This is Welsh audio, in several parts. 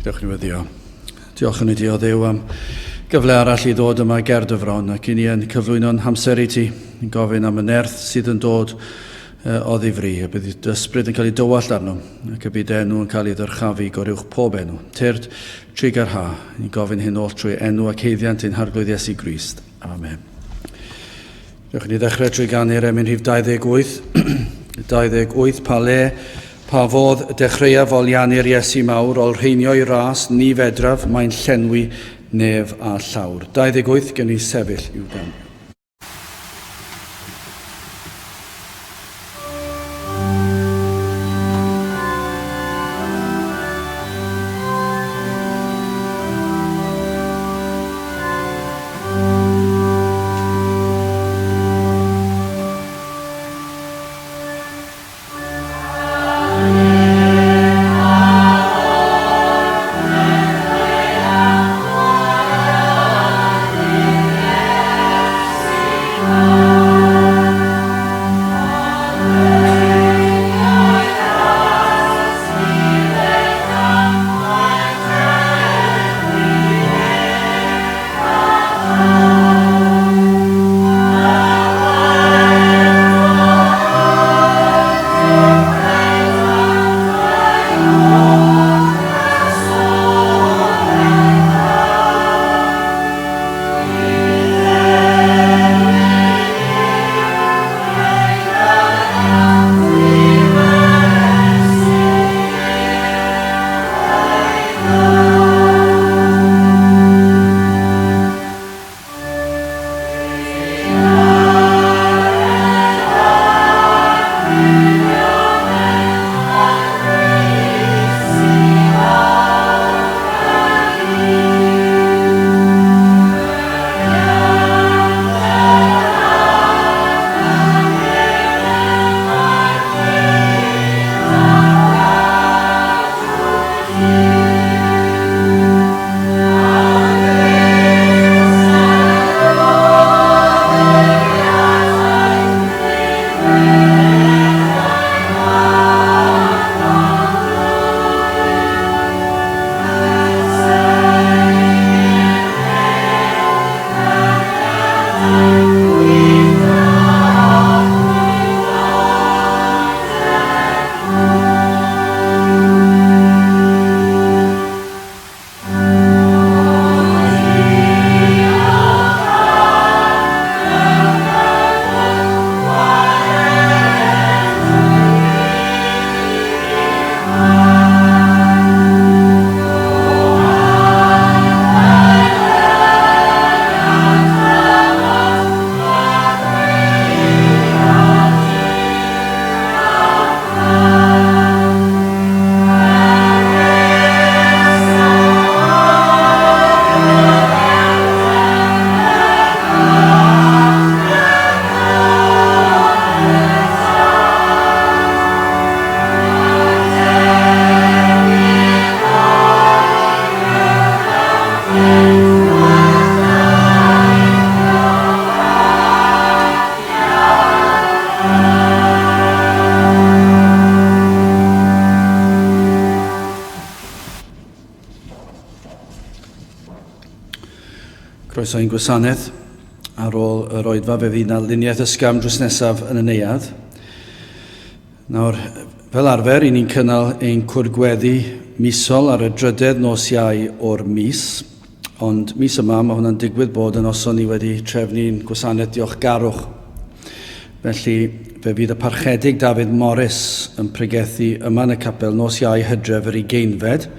Dewch ni weddio. Diolch yn i ti o Dduw am gyfle arall i ddod yma ger dy fron ac i ni yn cyflwyno'n hamser i ti, yn gofyn am y nerth sydd yn dod o ddifri, y bydd dy ysbryd yn cael ei dywallt arno, ac y bydd dy enw yn cael ei ddyrchafu goruwch pob enw. Tyrd, trugarha, ni'n gofyn hyn oll trwy enw ac haeddiant ein Harglwydd Iesu Grist. Amen. Dewch i ni ddechrau trwy ganu'r emyn rhif 28. 28, pa le, pa fodd dechreuaf oliannu'r Iesu mawr, olrheinio'i ras, ni fedraf, mae'n llenwi nef a llawr. 28, gen i sefyll i'w ganu. Croeso i'n gwasanaeth. Ar ôl yr oedfa fe fydd yna luniaeth ysgafn drws nesaf yn y neuadd. Nawr, fel arfer, i ni'n cynnal ein cwrdd gweddi misol ar y drydedd nos Iau o'r mis. Ond mis yma, mae hwnna'n digwydd bod yn noson ni wedi trefnu'n gwasanaeth diolchgarwch. Felly, fe fydd y Parchedig Dafydd Morris yn pregethu yma yn y capel nos Iau Hydref yr ugeinfed.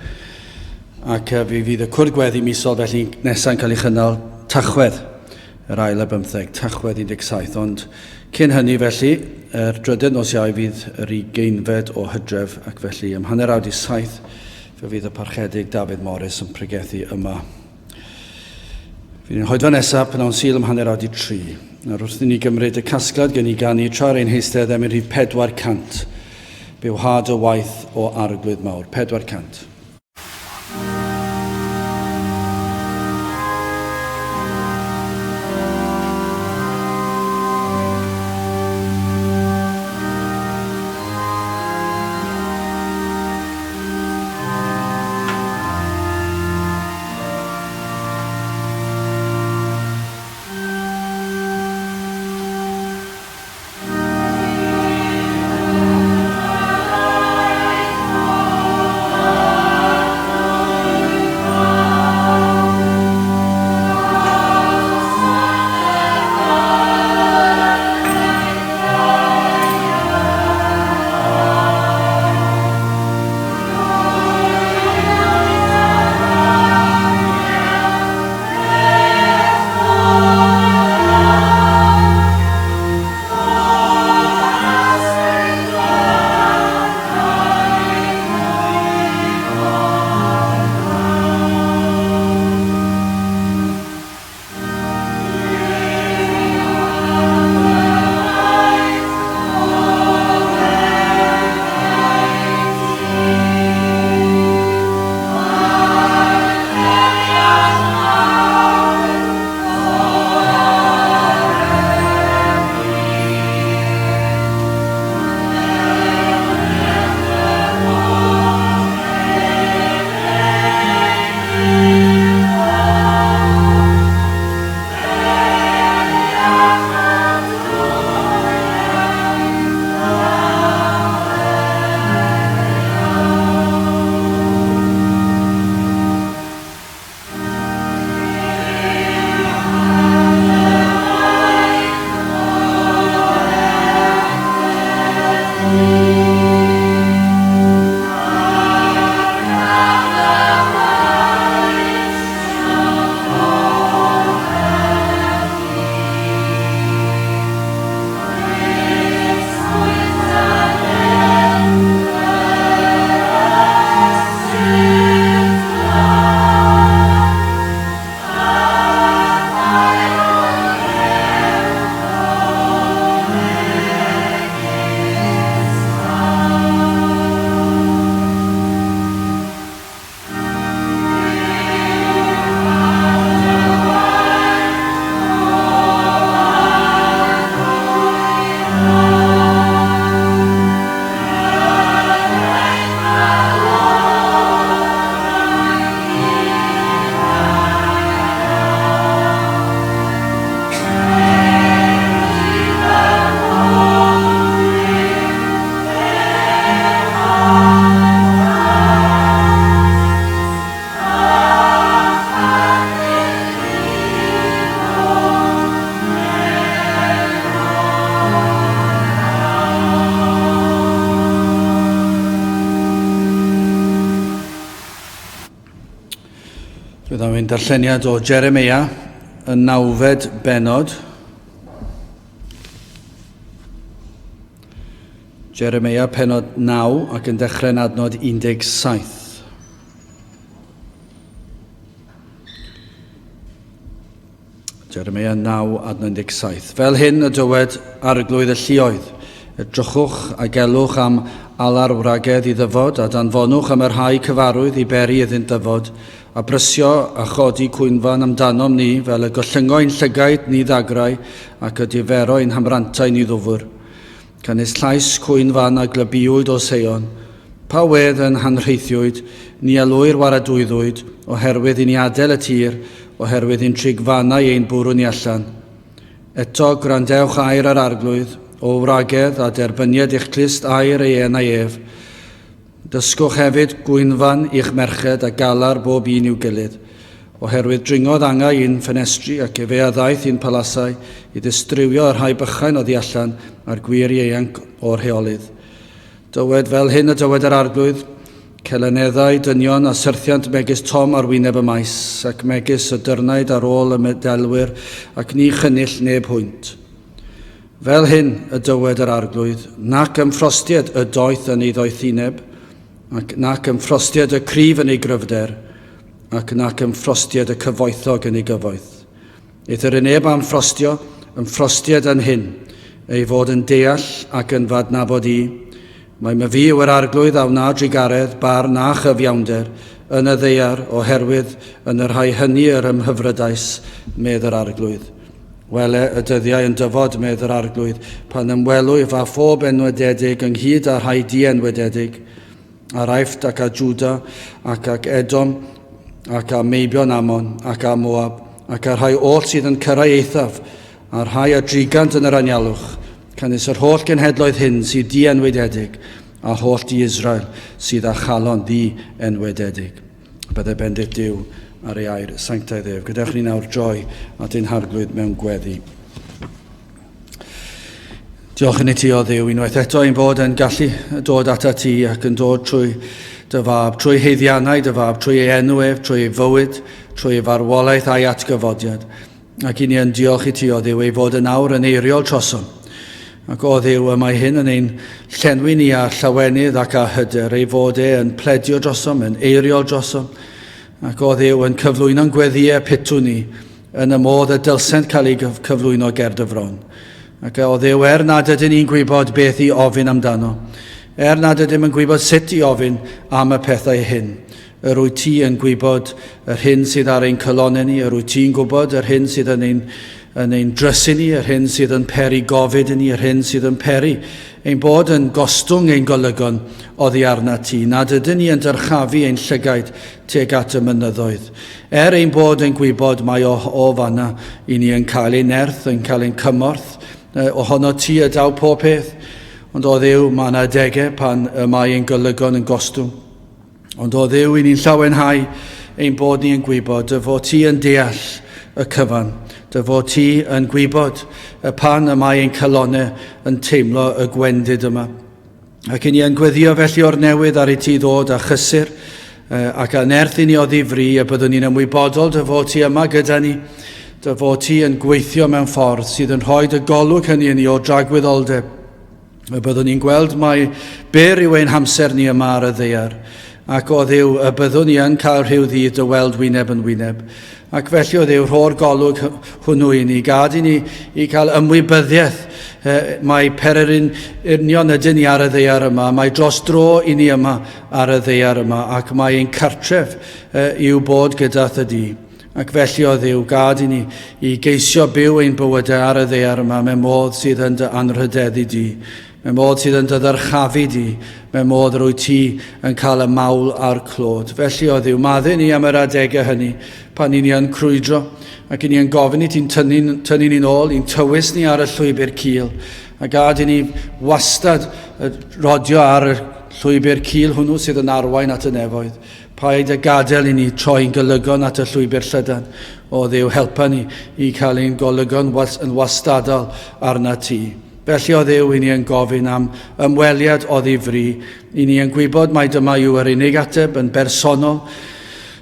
Ac fe fydd y cwrdd gweddi misol felly nesaf yn cael ei chynnal Tachwedd yr ail ar bymtheg, Tachwedd 17. Ond cyn hynny felly, yr drydedd nos Iau fydd yr ugeinfed o Hydref ac felly am hanner awr di saith fe fydd y Parchedig Dafydd Morris yn pregethu yma. Fydd yn hoedfa nesaf pnawn Sul am hanner awr di tri. Nawr wrth i ni gymryd y casgliad gen i ganu tra ar ein heistedd emyn rhif 400. Bywhad y waith o Arglwydd Mawr. 400. Byddaf ein darlleniad o Jeremia, y nawfed benod. Jeremia penod 9 ac yn dechrau'n adnod 17. Jeremia 9, adnod 17. Fel hyn y dywed arglwydd y lluoedd, edrychwch a gelwch am alar wragedd i ddyfod, a danfonwch am y rhai cyfarwydd i beri iddynt ddyfod, a brysio a chodi cwynfan amdanom ni, fel y gollyngo ein llygaid ni ddagrau, ac y difero ein hamrantau ni ddwfr. Canys llais cwyn fan a glybiwyd o Seion, Pa wedd yn hanrheithiwyd, ni a lwyr waradwyddwyd, oherwydd i ni adael y tir, oherwydd i'n trigfanau ein bwrw ni allan. Eto, gwrandewch air yr Arglwydd, o wragedd, a derbynied i'ch clust air ei enau ef. Dysgwch hefyd gwynfan i'ch merched a galar bob un i'w gilydd, oherwydd dringodd angau i'n ffenestri ac efe a ddaeth i'n palasau i ddistrywio y rhai bychain oddi allan a'r gwir ieuanc o'r heolydd. Dywed fel hyn y dywed yr Arglwydd, Celeneddau dynion a syrthiant megis tom ar wyneb y maes, ac megis y dyrnaid ar ôl y medelwyr, ac ni chynnull neb hwynt. Fel hyn y dywed yr Arglwydd, nac ymffrostied y doeth yn ei ddoethineb, ac nac ymffrostied y cryf yn ei gryfder, ac nac ymffrostied y cyfoethog yn ei gyfoeth. Eithr y neb am ffrostio, ymffrostied yn hyn, ei fod yn deall ac yn f'adnabod i, mai myfi yw yr Arglwydd a wna drugaredd, barn a chyfiawnder, yn y ddaear, oherwydd yn y rhai hynny yr ymhyfrydais, medd yr Arglwydd. Wele y dyddiau yn dyfod, medd yr Arglwydd, pan ymwelwyf â phob enwededig ynghyd â rhai dienwededig, a'r Aifft ac â Jwda, ac ag Edom, ac â meibion Ammon, ac â Moab, ac â rhai oll sydd yn cyrraedd eithaf, a'r rhai a drigant yn yr anialwch, canys yr holl genhedloedd hyn sydd dienwededig, a holl di Israel sydd â chalon ddi-enwededig. Byddai bendith Duw ar ei air sanctaidd ef. Gadewch ni nawr droi at ein harglwydd mewn gweddi. Diolch yn i ti o Dduw, unwaith eto ein bod yn gallu dod ata ti ac yn dod trwy dy fab, trwy heiddiannau dy fab, trwy ei enw ef, trwy ei fywyd, trwy ei farwolaeth a'i atgyfodiad. Ac i ni yn diolch i ti, o Dduw, ei fod yn awr yn eiriol trosom. Ac o Dduw, y mae hyn yn ein llenwi ni â llawenydd ac â hyder, ei fod e yn pledio drosom, yn eiriol drosom. Ac o Dduw, yn cyflwyno'n gweddïau pitw ni yn y modd y dylsent cael eu cyflwyno ger dy fron. Ac o Dduw, er nad ydyn ni'n gwybod beth i ofyn amdano, er nad ydym yn gwybod sut i ofyn am y pethau hyn, Yr wyt ti yn gwybod yr hyn sydd ar ein calonnau ni, yr wyt ti'n gwybod yr hyn sydd yn ein, yn ein drysu ni, yr hyn sydd yn peri gofid i ni, yr hyn sydd yn peri ein bod yn gostwng ein golygon oddi arna ti, nad ydyn ni yn dyrchafu ein llygaid tuag at y mynyddoedd. Er ein bod yn gwybod mai o, o fanna i ni yn cael ein nerth, yn cael ein cymorth, ohono ti y daw pob peth, ond o Dduw, mae yna adegau pan y mae ein golygon yn gostwng. Ond o Dduw, i ni'n llawenhau ein bod ni yn gwybod dy fod ti yn deall y cyfan, dy fod ti yn gwybod y pan y mae ein calonau yn teimlo y gwendid yma. Ac i ni yn gweddio felly o'r newydd ar i ti ddod â chysur ac â nerth i ni o ddifri, y byddwn ni'n ymwybodol dy fod ti yma gyda ni, dy fod ti yn gweithio mewn ffordd sydd yn rhoi dy golwg hynny i ni o dragwyddoldeb. Y byddwn ni'n gweld mai byr yw ein hamser ni yma ar y ddaear, ac o Dduw, y byddwn ni yn cael rhyw ddydd dy weld wyneb yn wyneb. Ac felly o Dduw, rho'r golwg hwnnw i ni, gad i ni i cael ymwybyddiaeth mai pererin union ydyn ni ar y ddaear yma, mae dros dro i ni yma ar y ddaear yma, ac mae ein cartref yw bod gyda thy di. Ac felly, o Dduw, gad i ni i geisio byw ein bywydau ar y ddaear yma mewn modd sydd yn dy anrhydeddu di, mewn modd sydd yn dy ddyrchafu di, mewn modd yr wyt ti yn cael y mawl a'r clod. Felly, o Dduw, maddu ni am yr adegau hynny pan i ni yn crwydro ac i ni yn gofyn i ti'n tynnu, tynnu ni'n ôl, i'n tywys ni ar y llwybr cul, a gad i ni wastad rodio ar y llwybr cul hwnnw sydd yn arwain at y nefoedd. Paid â gadael i ni troi'n golygon at y llwybr llydan. O Dduw, helpa ni i cael ein golygon was, yn wastadol arna ti. Felly, o Dduw, i ni yn gofyn am ymweliad oddi fri. I ni yn gwybod mai dyma yw yr unig ateb yn bersonol.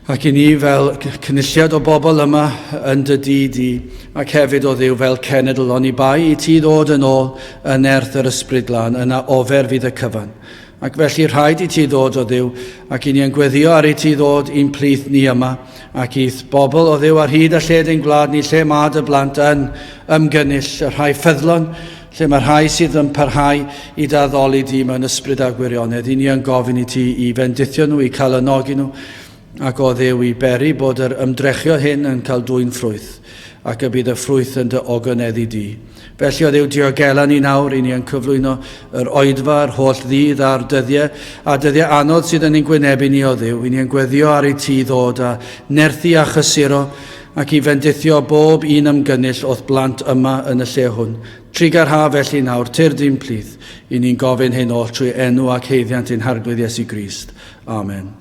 Ac i ni fel cynulliad o bobl yma yn dy dŷ di, ac hefyd o Dduw fel cenedl, oni bai i ti ddod yn ôl yn nerth yr Ysbryd Glân, yna ofer fydd y cyfan. Ac felly rhaid i ti ddod o Dduw, ac i ni yn gweddio ar i ti ddod i'n plith ni yma, ac i'th bobl o Dduw ar hyd a lled ein gwlad ni lle mae dy blant yn ymgynnull, y rhai ffyddlon, lle mae rhai sydd yn parhau i dy addoli di mewn ysbryd a gwirionedd. I ni yn gofyn i ti i fendithio nhw, i calonogi nhw, ac o Dduw i beri bod yr ymdrechion hyn yn cael dwyn ffrwyth, ac y bydd y ffrwyth yn dy ogoneddu di. Felly o Dduw diogela ni nawr, i ni yn cyflwyno yr oedfa, yr holl ddydd a'r dyddiau, a dyddiau anodd sydd yn ein gwynebu ni o Dduw, i ni yn gweddio ar i ti ddod a nerthu a chysuro, ac i fendithio bob un ymgynnull o'th blant yma yn y lle hwn. Trugarha felly nawr, tyrd i'n plith, i ni'n gofyn hyn oll trwy enw ac haeddiant ein Harglwydd Iesu Grist. Amen.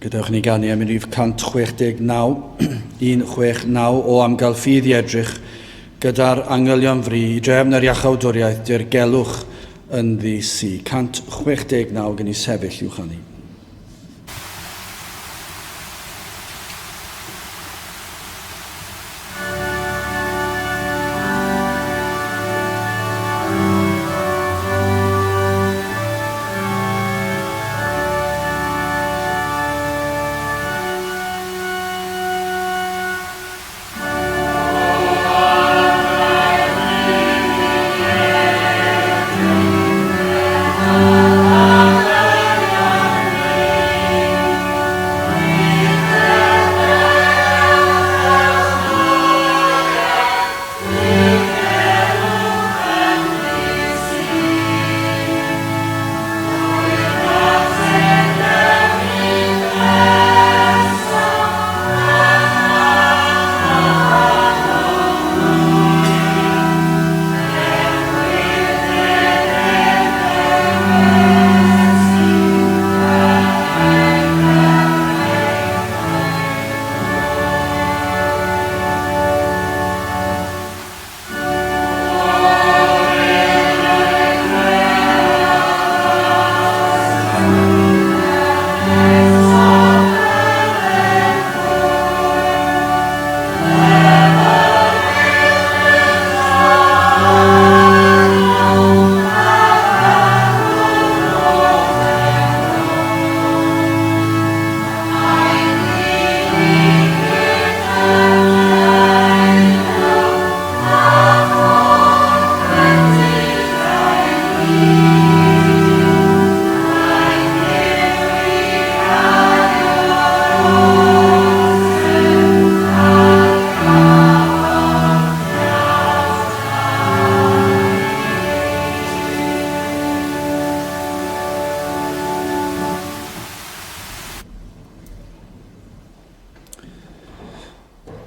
Gadewch i ni ganu am rif 169, 169 o am gael ffydd i edrych gyda'r angylion fri i drefn yr iachawdwriaeth dirgelwch ynddi sy. 169 gen i sefyll i'w chanu.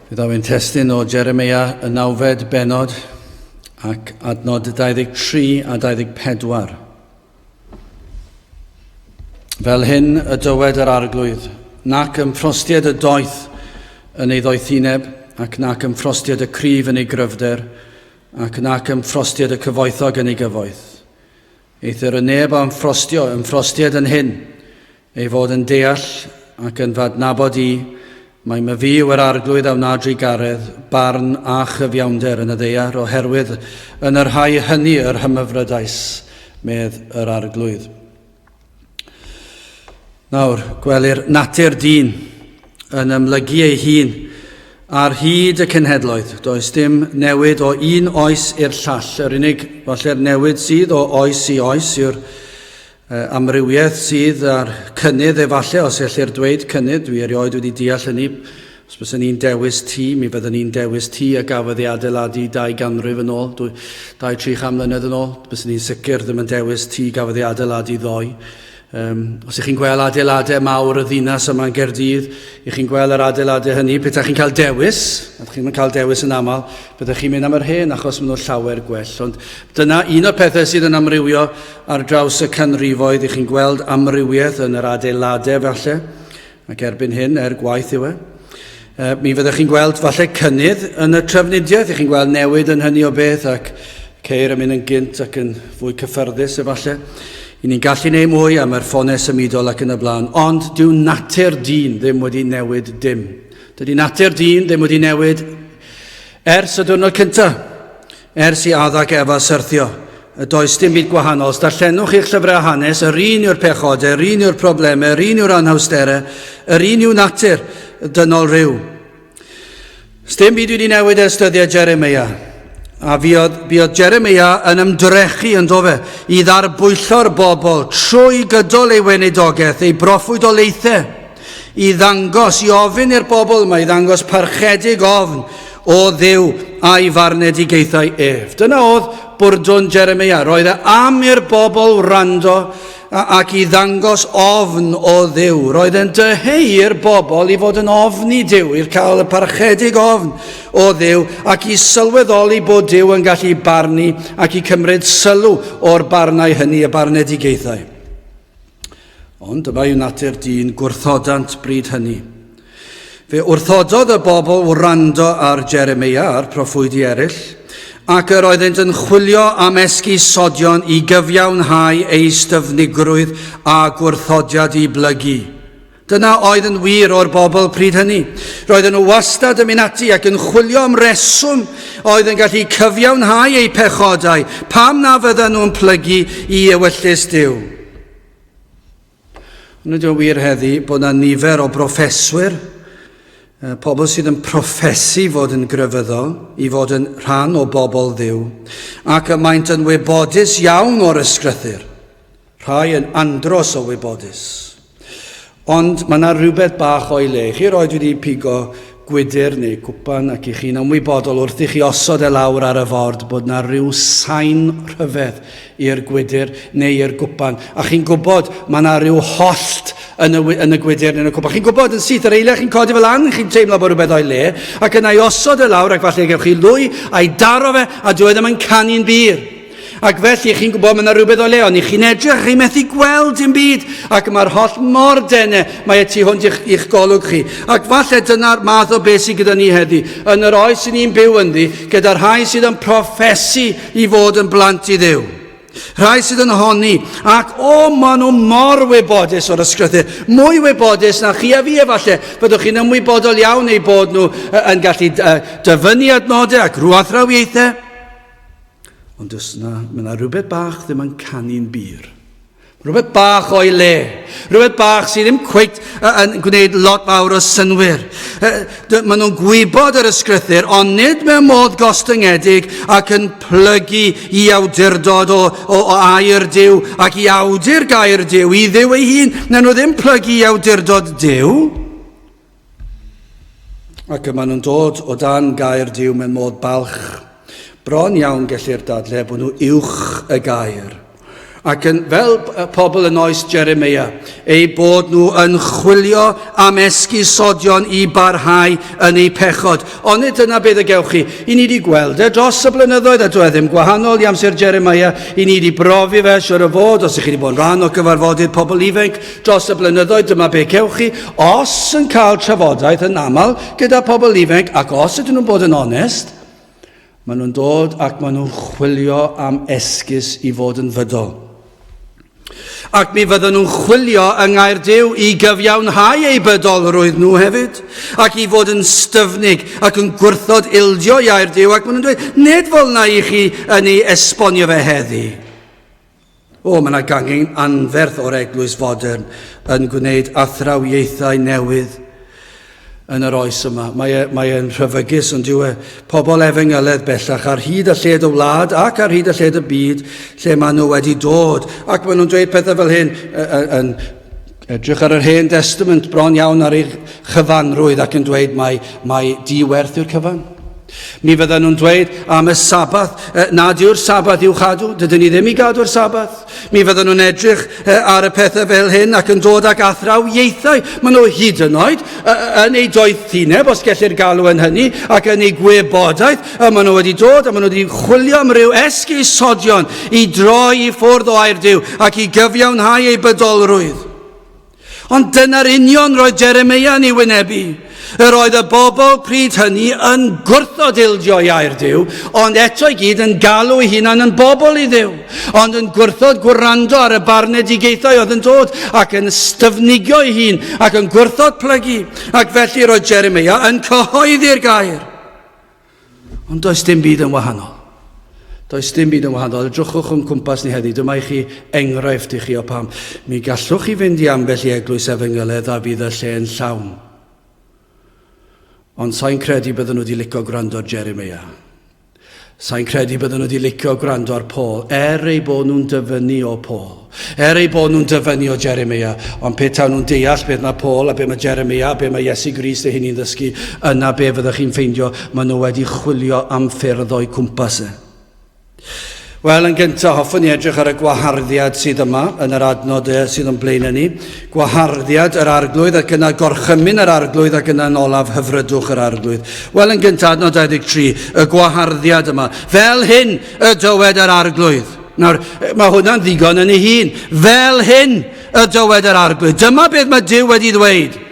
Fe ddaw ein testun o Jeremia y nawfed bennod ac adnod 23 a 24. Fel hyn y dywed yr Arglwydd, nac ymffrostied y doeth yn ei ddoethineb, ac nac ymffrostied y cryf yn ei gryfder, ac nac ymffrostied y cyfoethog yn ei gyfoeth. Eithr y neb a ymffrostio, ymffrostied yn hyn, ei fod yn deall ac yn fy adnabod i, mai myfi yw yr Arglwydd a wna drugaredd, barn a chyfiawnder yn y ddaear, oherwydd yn y rhai hynny yr hymhyfrydais, medd yr Arglwydd. Nawr, gwelir natur dyn yn ymlygu ei hun ar hyd y cenhedloedd. Does dim newid o un oes i'r llall. Yr unig, falle'r newid sydd o oes i oes yw'r amrywiaeth sydd a'r cynnydd efallai, os ellir dweud cynnydd, dwi erioed wedi deall hynny. Os byswn ni'n dewis tŷ, mi fyddwn ni'n dewis tŷ a gafodd ei adeiladu 200 ganrif yn ôl, 2-300 mlynedd yn ôl. Byswn ni'n sicr ddim yn dewis tŷ gafodd ei adeiladu ddoe. Um, os ych chi'n gweld adeiladau mawr y ddinas yma yn Gerdydd, ych chi'n gweld yr adeiladau hynny, pe chi'n cael dewis, a chi'n cael dewis yn aml, byddech chi'n mynd am yr hen achos maen nhw'n llawer gwell. Ond dyna un o'r pethau sydd yn amrywio ar draws y canrifoedd, ych chi'n gweld amrywiaeth yn yr adeiladau falle. Ac erbyn hyn, er gwaith yw e. Mi fyddech chi'n gweld falle cynnydd yn y trafnidiaeth, ych chi'n gweld newid yn hynny o beth ac ceir yn mynd yn gynt ac yn fwy cyffyrddus efallai. I ni'n gallu neud mwy am yr ffonau symudol ac yn y blaen, ond dyw natur dyn ddim wedi newid dim. Dydy natur dyn ddim wedi newid ers y diwrnod cyntaf. Ers i Adda ac Efa syrthio, y does dim byd gwahanol. Os darllenwch chi'ch llyfrau hanes, yr un yw'r pechodau, yr un yw'r problemau, yr un yw'r anhawsterau, yr un yw natur dynol rhyw. Sdim byd wedi newid ers dyddiau Jeremia. A fuodd, buodd Jeremia yn ymdrechu yn dofe i ddarbwyllo'r bobl trwy gydol ei weinidogaeth, ei broffwydoliaethau, i ddangos, i ofyn i'r bobl yma, i ddangos parchedig ofn o Dduw a'i farnedigaethau ef. Dyna oedd bwrdwn Jeremia. Roedd e am i'r bobl wrando ac i ddangos ofn o Dduw. Roedd e'n dyheu i'r bobl i fod yn ofni Duw, i'r cael y parchedig ofn o Dduw ac i sylweddoli bod Duw yn gallu barnu ac i cymryd sylw o'r barnau hynny, y barnedigaethau. Ond dyma yw natur dyn, gwrthodant bryd hynny. Fe wrthododd y bobl wrando ar Jeremeia a'r proffwydi eraill, ac yr oeddynt yn chwilio am esgusodion i gyfiawnhau eu styfnigrwydd a gwrthodiad i blygu. Dyna oedd yn wir o'r bobl pryd hynny. Roedden nhw wastad yn mynd ati ac yn chwilio am reswm oedd yn gallu cyfiawnhau eu pechodau, pam na fydden nhw'n plygu i ewyllys Duw. Ond ydy o'n wir heddi bod yna nifer o broffeswyr, pobl sydd yn proffesu fod yn grefyddol, i fod yn rhan o bobl Dduw, ac y maent yn wybodus iawn o'r ysgrythur, rhai yn andros o wybodus. Ond mae yna rhywbeth bach o'i le. Chi roed wedi pigo gwydr neu gwpan ac i chi'n ymwybodol wrth i chi osod e lawr ar y ford bod yna rhyw sain rhyfedd i'r gwydr neu i'r gwpan. A chi'n gwybod mae yna rhyw hollt yn y, yn y gwydr neu'n y cwpan. Chi'n gwybod yn syth yr eiliad chi'n codi fel lan, chi'n teimlo bod rhywbeth o'i le, ac yna i osod e lawr ac falle gewch chi lwy a'i daro fe a dyw e ddim yn canu'n bur. Ac felly, chi'n gwybod, mae yna rhywbeth o le, ond i chi'n edrych, chi'n methu gweld dim byd, ac mae'r holl mor dene, mae e tu hwnt i'ch, i'ch golwg chi. Ac falle dyna'r math o beth sydd gyda ni heddi, yn yr oes sy'n ni'n byw ynddi, gyda'r rhai sydd yn proffesu i fod yn blant i Dduw. Rhai sydd yn honni, ac o, maen nhw mor wybodus o'r ysgrythur, mwy wybodus na chi a fi efallai. Byddwch chi'n ymwybodol iawn eu bod nhw yn gallu dyfynnu adnodau ac rhyw athrawiaethau. Ond does na, mae yna rhywbeth bach ddim yn canu'n bur. Rhywbeth bach o'i le. Rhywbeth bach sydd ddim cweit yn gwneud lot fawr o synwyr. Maen nhw'n gwybod yr ysgrythur, ond nid mewn modd gostyngedig ac yn plygu i awdurdod o, o, o air Duw ac i awdur gair Duw, i Dduw ei hun. Naen nhw ddim plygu i awdurdod Duw. Ac y maen nhw'n dod o dan gair Duw mewn modd balch. Bron iawn gellir dadle bod nhw uwch y gair. Ac yn, fel pobl yn oes Jeremia, eu bod nhw yn chwilio am esgusodion i barhau yn eu pechod. Ond nid dyna beth y gewch chi. I ni wedi gweld e dros y blynyddoedd, a dwi e ddim gwahanol i amser Jeremia. I ni wedi brofi fe, siwr o fod, os ych chi wedi bod yn rhan o gyfarfodydd pobl ifanc dros y blynyddoedd, dyma be cewch chi. Os yn cael trafodaeth yn aml gyda pobl ifanc, ac os ydyn nhw'n bod yn onest, Maen nhw'n dod ac maen nhw'n chwilio am esgus i fod yn fydol. Ac mi fydden nhw'n chwilio yng Ngair Duw i gyfiawnhau eu bydolrwydd nhw hefyd, ac i fod yn styfnig ac yn gwrthod ildio i air Duw, ac maen nhw'n dweud, nid fel na i chi yn ei esbonio fe heddi. O, mae yna gangen anferth o'r eglwys fodern yn gwneud athrawiaethau newydd yn yr oes yma. Mae, e, mae e'n rhyfygus ond yw e. Pobl efengyledd bellach ar hyd a lled y wlad ac ar hyd a lled y byd lle maen nhw wedi dod. Ac maen nhw'n dweud pethau fel hyn yn edrych ar yr Hen Testament bron iawn ar ei chyfanrwydd ac yn dweud mai, mai diwerth yw'r cyfan. Mi fydden nhw'n dweud am y Sabath, nad yw'r Sabath i'w chadw, dydyn ni ddim i gadw'r Sabath. Mi fydden nhw'n edrych ar y pethau fel hyn ac yn dod ag athrawiaethau. Maen nhw hyd yn oed yn eu doethineb, os gellir galw yn hynny, ac yn eu gwybodaeth, a maen nhw wedi dod a maen nhw wedi chwilio am ryw esgusodion i droi i ffwrdd o air Duw ac i gyfiawnhau eu bydolrwydd. Ond dyna'r union roedd Jeremeia yn ei wynebu. Yr oedd y bobl pryd hynny yn gwrthod ildio i air Duw, ond eto i gyd yn galw eu hunain yn bobl i Dduw, ond yn gwrthod gwrando ar y barnedigaethau oedd yn dod, ac yn styfnigio ei hun, ac yn gwrthod plygu, ac felly roedd Jeremeia yn cyhoeddi'r gair. Ond does dim byd yn wahanol. Does dim byd yn wahanol. Edrychwch o'n cwmpas ni heddi. Dyma i chi enghraifft i chi o pam. Mi gallwch chi fynd i ambell i eglwys efengyledd a fydd y lle'n llawn. Ond sa'n credu bydden nhw wedi licio gwrando ar Jeremiah. Sa'n credu bydden nhw wedi licio gwrando ar Paul, er eu bod nhw'n dyfynnu o Paul. Er eu bod nhw'n dyfynnu o Jeremia, ond pe tawn nhw'n deall beth mae Paul a beth mae Jeremia a beth mae Iesu Grist ei hun i'n ddysgu, yna be fyddech chi'n ffeindio, maen nhw wedi chwilio am ffyrdd o'u cwmpas e. Wel, yn gyntaf, hoffwn i edrych ar y gwaharddiad sydd yma yn yr adnod sydd o'n blaenau ni. Gwaharddiad yr arglwydd ac yna gorchymyn yr arglwydd ac yna yn olaf hyfrydwch yr arglwydd. Wel, yn gyntaf, adnod 23, y gwaharddiad yma. Fel hyn y dywed yr arglwydd. Nawr, mae hwnna'n ddigon yn ei hun. Fel hyn y dywed yr arglwydd. Dyma beth mae Duw wedi ddweud.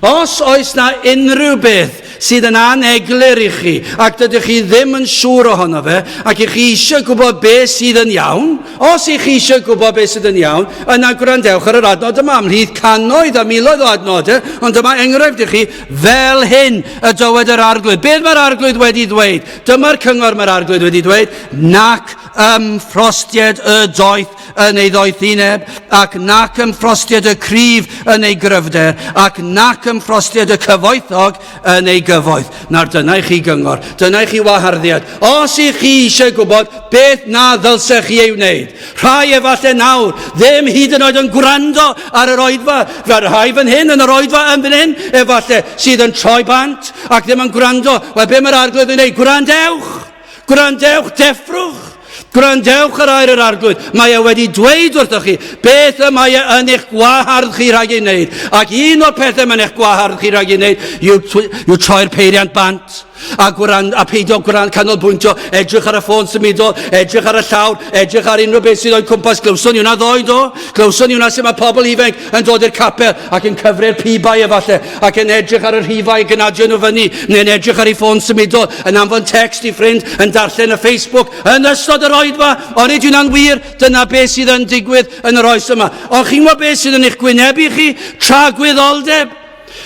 Os oes na unrhyw beth sydd yn aneglur i chi ac dydych chi ddim yn siŵr ohono fe ac i chi eisiau gwybod beth sydd yn iawn, os i chi eisiau gwybod beth sydd yn iawn, yna gwrandewch ar yr adnod yma ymhlith cannoedd a miloedd o adnodau, ond dyma enghraifft i chi, fel hyn y dywed yr arglwydd. Beth mae'r arglwydd wedi ddweud? Dyma'r cyngor mae'r arglwydd wedi dweud, nac ymffrostied y doeth yn ei ddoethineb, ac nac ymffrostied y cryf yn ei gryfder, ac nac ymffrostied y cyfoethog yn ei gyfoeth. Nawr dyna i chi gyngor, dyna i chi waharddiad. Os i chi eisiau gwybod beth na ddylsech chi ei wneud, rhai efallai nawr ddim hyd yn oed yn gwrando ar yr oedfa, fel rhai fan hyn yn yr oedfa yn fan hyn, efallai sydd yn troi bant ac ddim yn gwrando. Wel, be mae'r arglwydd yn ei? Gwrandewch! Gwrandewch, deffrwch! Gwrandewch ar air yr arglwydd. Mae e wedi dweud wrthoch chi beth y mae e yn eich gwahardd chi rhag ei wneud. Ac un o'r pethau mae'n eich gwahardd chi rhag ei wneud yw, yw troi'r peiriant bant a, gwrand, a peidio gwrand, canolbwyntio, edrych ar y ffôn symudol, edrych ar y llawr, edrych ar unrhyw beth sydd o'i cwmpas. Glywson ni hwnna ddoe, do? Glywson ni hwnna sut mae pobl ifanc yn dod i'r capel ac yn cyfri'r pibau efallai, ac yn edrych ar y rhifau ac yn adio nhw fyny, neu'n edrych ar ei ffôn symudol, yn anfon text i ffrind, yn darllen y Facebook yn ystod yr oedfa. Onid hwnna'n wir? Dyna beth sydd yn digwydd yn yr oes yma. Ond chi'n gwybod beth sydd yn eich gwynebu chi? Tragwyddoldeb.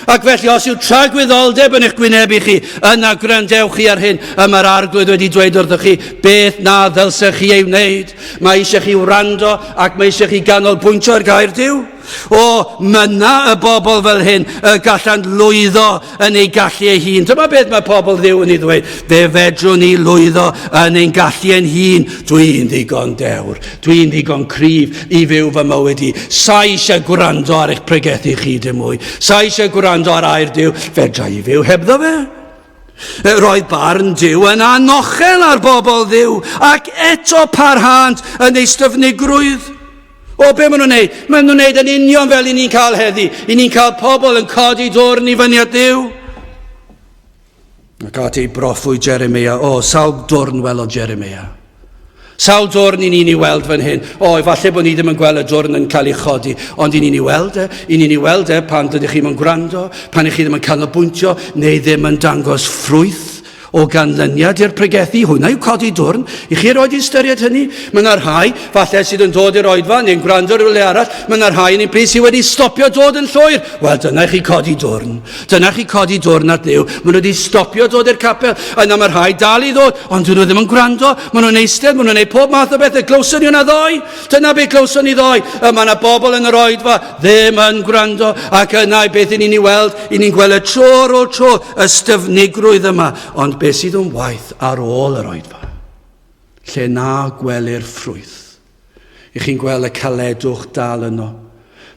Ac felly, os yw tragwyddoldeb yn eich gwynebu chi, yna gwrandewch chi ar hyn y mae'r arglwydd wedi dweud wrthych chi, beth na ddylsech chi ei wneud. Mae eisiau chi wrando ac mae eisiau chi ganolbwyntio ar gair Duw. O, myna y bobl fel hyn y gallant lwyddo yn ei gallu ei hun. Dyma beth mae pobl Dduw yn ei ddweud. Fe fedrwn ni lwyddo yn ein gallu ein hun. Dwi'n ddigon dewr. Dwi'n ddigon cryf i fyw fy mywyd i. Sa eisiau gwrando ar eich pregethu chi dim mwy. Sa eisiau gwrando ar air Duw. Fedra i fyw hebddo fe. Roedd barn Duw yn anochel ar bobl Dduw, ac eto parhânt yn eu styfnigrwydd. O, be maen nhw'n neud? Maen nhw'n neud yn union fel i ni'n cael heddi. I ni'n cael pobl yn codi dwrn i fyny at Dduw. Ac at ei broffwyd Jeremia. O, sawl dwrn welodd Jeremia. Sawl dwrn i ni'n ei weld fan hyn. O, efallai bod ni ddim yn gweld y dwrn yn cael ei chodi, ond i ni'n ei weld e, i ni'n ei weld e pan dydych chi'n gwrando, pan i chi ddim yn canolbwyntio, neu ddim yn dangos ffrwyth o ganlyniad i'r pregethu, hwnna yw codi dwrn. I chi erioed ystyried hynny? Mae yna rhai, falle sydd yn dod i'r oedfa neu'n gwrando rhywle arall, mae yna rhai yn ein plith sydd wedi stopio dod yn llwyr. Wel, dyna i chi codi dwrn. Dyna chi codi dwrn at Dduw. Maen nhw wedi stopio dod i'r capel. Yna mae rhai dal i ddod, ond dyn nhw ddim yn gwrando. Maen nhw'n eistedd, maen nhw'n gwneud pob math o bethau. Glywson ni hwnna ddoe. Dyna beth glywson ni ddoe. Y mae yna bobl yn yr oedfa ddim yn gwrando. Ac yna beth i ni'n ei weld, i ni'n gweld y tro ar ôl tro, y styfnigrwydd yma. Ond beth sydd yn waith ar ôl yr oedfa? Lle na gwelir ffrwyth. I chi'n gweld y caledwch dal yno.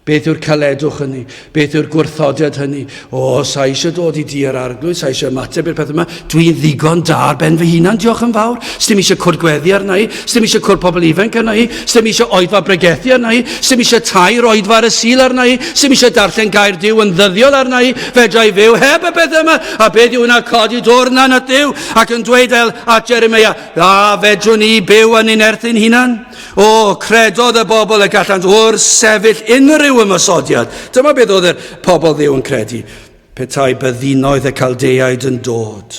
Beth yw'r caledwch hynny? Beth yw'r gwrthodiad hynny? O, sa eisiau dod i di yr arglwydd, sa eisiau ymateb i'r peth yma. Dwi'n ddigon da ar ben fy hunan, diolch yn fawr. Sdim eisiau cwrdd gweddi arna i, sdim eisiau cwrdd pobl ifanc arna i, sdim eisiau oedfa bregethu arna i, sdim eisiau tair oedfa ar y Sul arna i, sdim eisiau darllen gair Duw yn ddyddiol arna i, fedra i fyw heb y peth yma. A beth yw hwnna? Codi dwrn at Dduw ac yn dweud fel at Jeremiah, A fedrwn ni byw yn ein nerth ein hunan? O, credodd y bobl y gallant wrthsefyll unrhyw ymosodiad. Dyma beth oedd y pobl Dduw yn credu. Petai byddinoedd y Chaldeaid yn dod.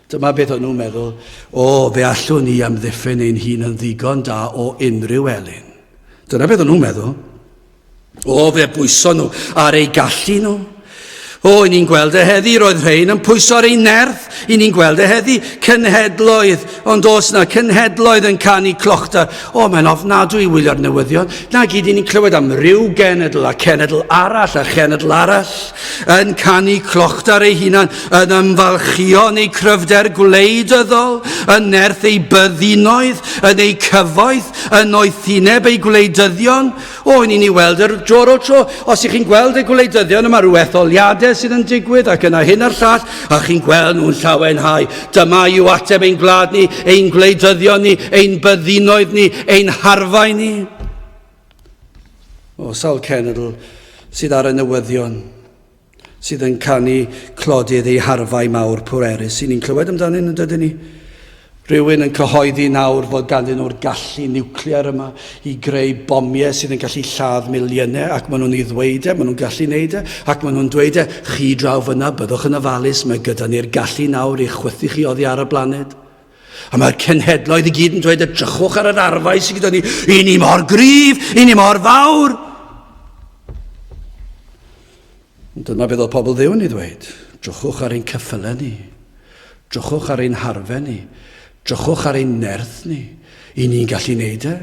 Dyma beth o'n nhw'n meddwl. O, fe allwn ni amddiffyn ein hun yn ddigon da o unrhyw elyn. Dyna beth o'n nhw'n meddwl. O, fe bwyso nhw ar eu gallu nhw. O, i ni'n gweld e heddi, roedd rhain yn pwyso ar ei nerth. I ni'n gweld e heddi, cenhedloedd, ond os na cenhedloedd yn canu clochdar. O, mae'n ofnadwy i wylio'r newyddion. Na gyd i ni'n clywed am ryw genedl a cenedl arall a chenedl arall yn canu clochdar ei hunan, yn ymfalchïo yn eu cryfder gwleidyddol, yn nerth eu byddinoedd, yn eu cyfoeth, yn noethineb eu gwleidyddion. O, ni'n ei weld yr dro ar ôl tro. Os ych chi'n gweld y gwleidyddion yma, rhyw etholiadau sydd yn digwydd ac yna hyn a'r llall, a chi'n gweld nhw'n llawenhau. Dyma yw ateb ein gwlad ni, ein gwleidyddion ni, ein byddinoedd ni, ein harfau ni. O, sawl cenedl sydd ar y newyddion sydd yn canu clodydd ei harfau mawr pwerus. I ni'n clywed amdanyn nhw, dydyn ni? Rhywun yn cyhoeddi nawr fod ganddyn nhw'r gallu niwclear yma i greu bomiau sydd yn gallu lladd miliynau ac maen nhw'n ei ddweud e, maen nhw'n gallu neud e, ac maen nhw'n dweud e, chi draw fyna, byddwch yn ofalus, mae gyda ni'r gallu nawr i chwythu chi oddi ar y blaned. A mae'r cenhedloedd i gyd yn dweud, edrychwch ar yr arfau sydd gyda ni, i ni mor gryf, i ni mor fawr. Ond dyma beth oedd pobl Dduw yn ei ddweud. Drychwch ar ein ceffylau ni. Drychwch ar ein harfau ni. Drychwch ar ein nerth ni. I ni'n gallu neud e.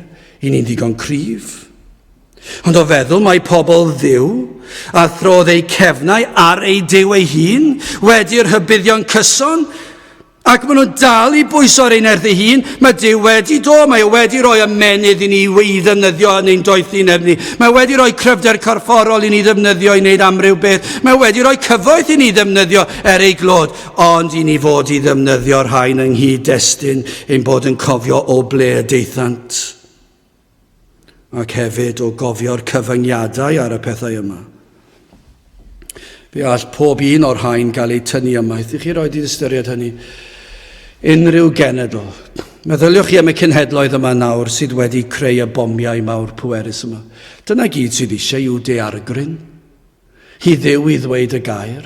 I ni'n ddigon cryf. Ond o feddwl mai pobl Dduw a throdd eu cefnau ar ei Duw ei hun wedi'r rhybuddion cyson, Ac maen nhw'n dal i bwyso ar ei nerth ei hun. Mae Duw wedi do, mae o wedi rhoi ymennydd i ni i ddefnyddio yn ein doethineb ni. Mae wedi rhoi cryfder corfforol i ni ddefnyddio i wneud amryw beth. Mae wedi rhoi cyfoeth i ni ddefnyddio er ei glod. Ond i ni fod i ddefnyddio'r rhain yng nghyd-destun ein bod yn cofio o ble y daethant. Ac hefyd o gofio'r cyfyngiadau ar y pethau yma. Fe all pob un o'r rhain gael eu tynnu ymaith. I chi roed i ystyried hynny. Unrhyw genedl. Meddyliwch chi am y cenhedloedd yma nawr sydd wedi creu y bomiau mawr pwerus yma. Dyna gyd sydd eisiau yw daeargryn. I Dduw i ddweud y gair,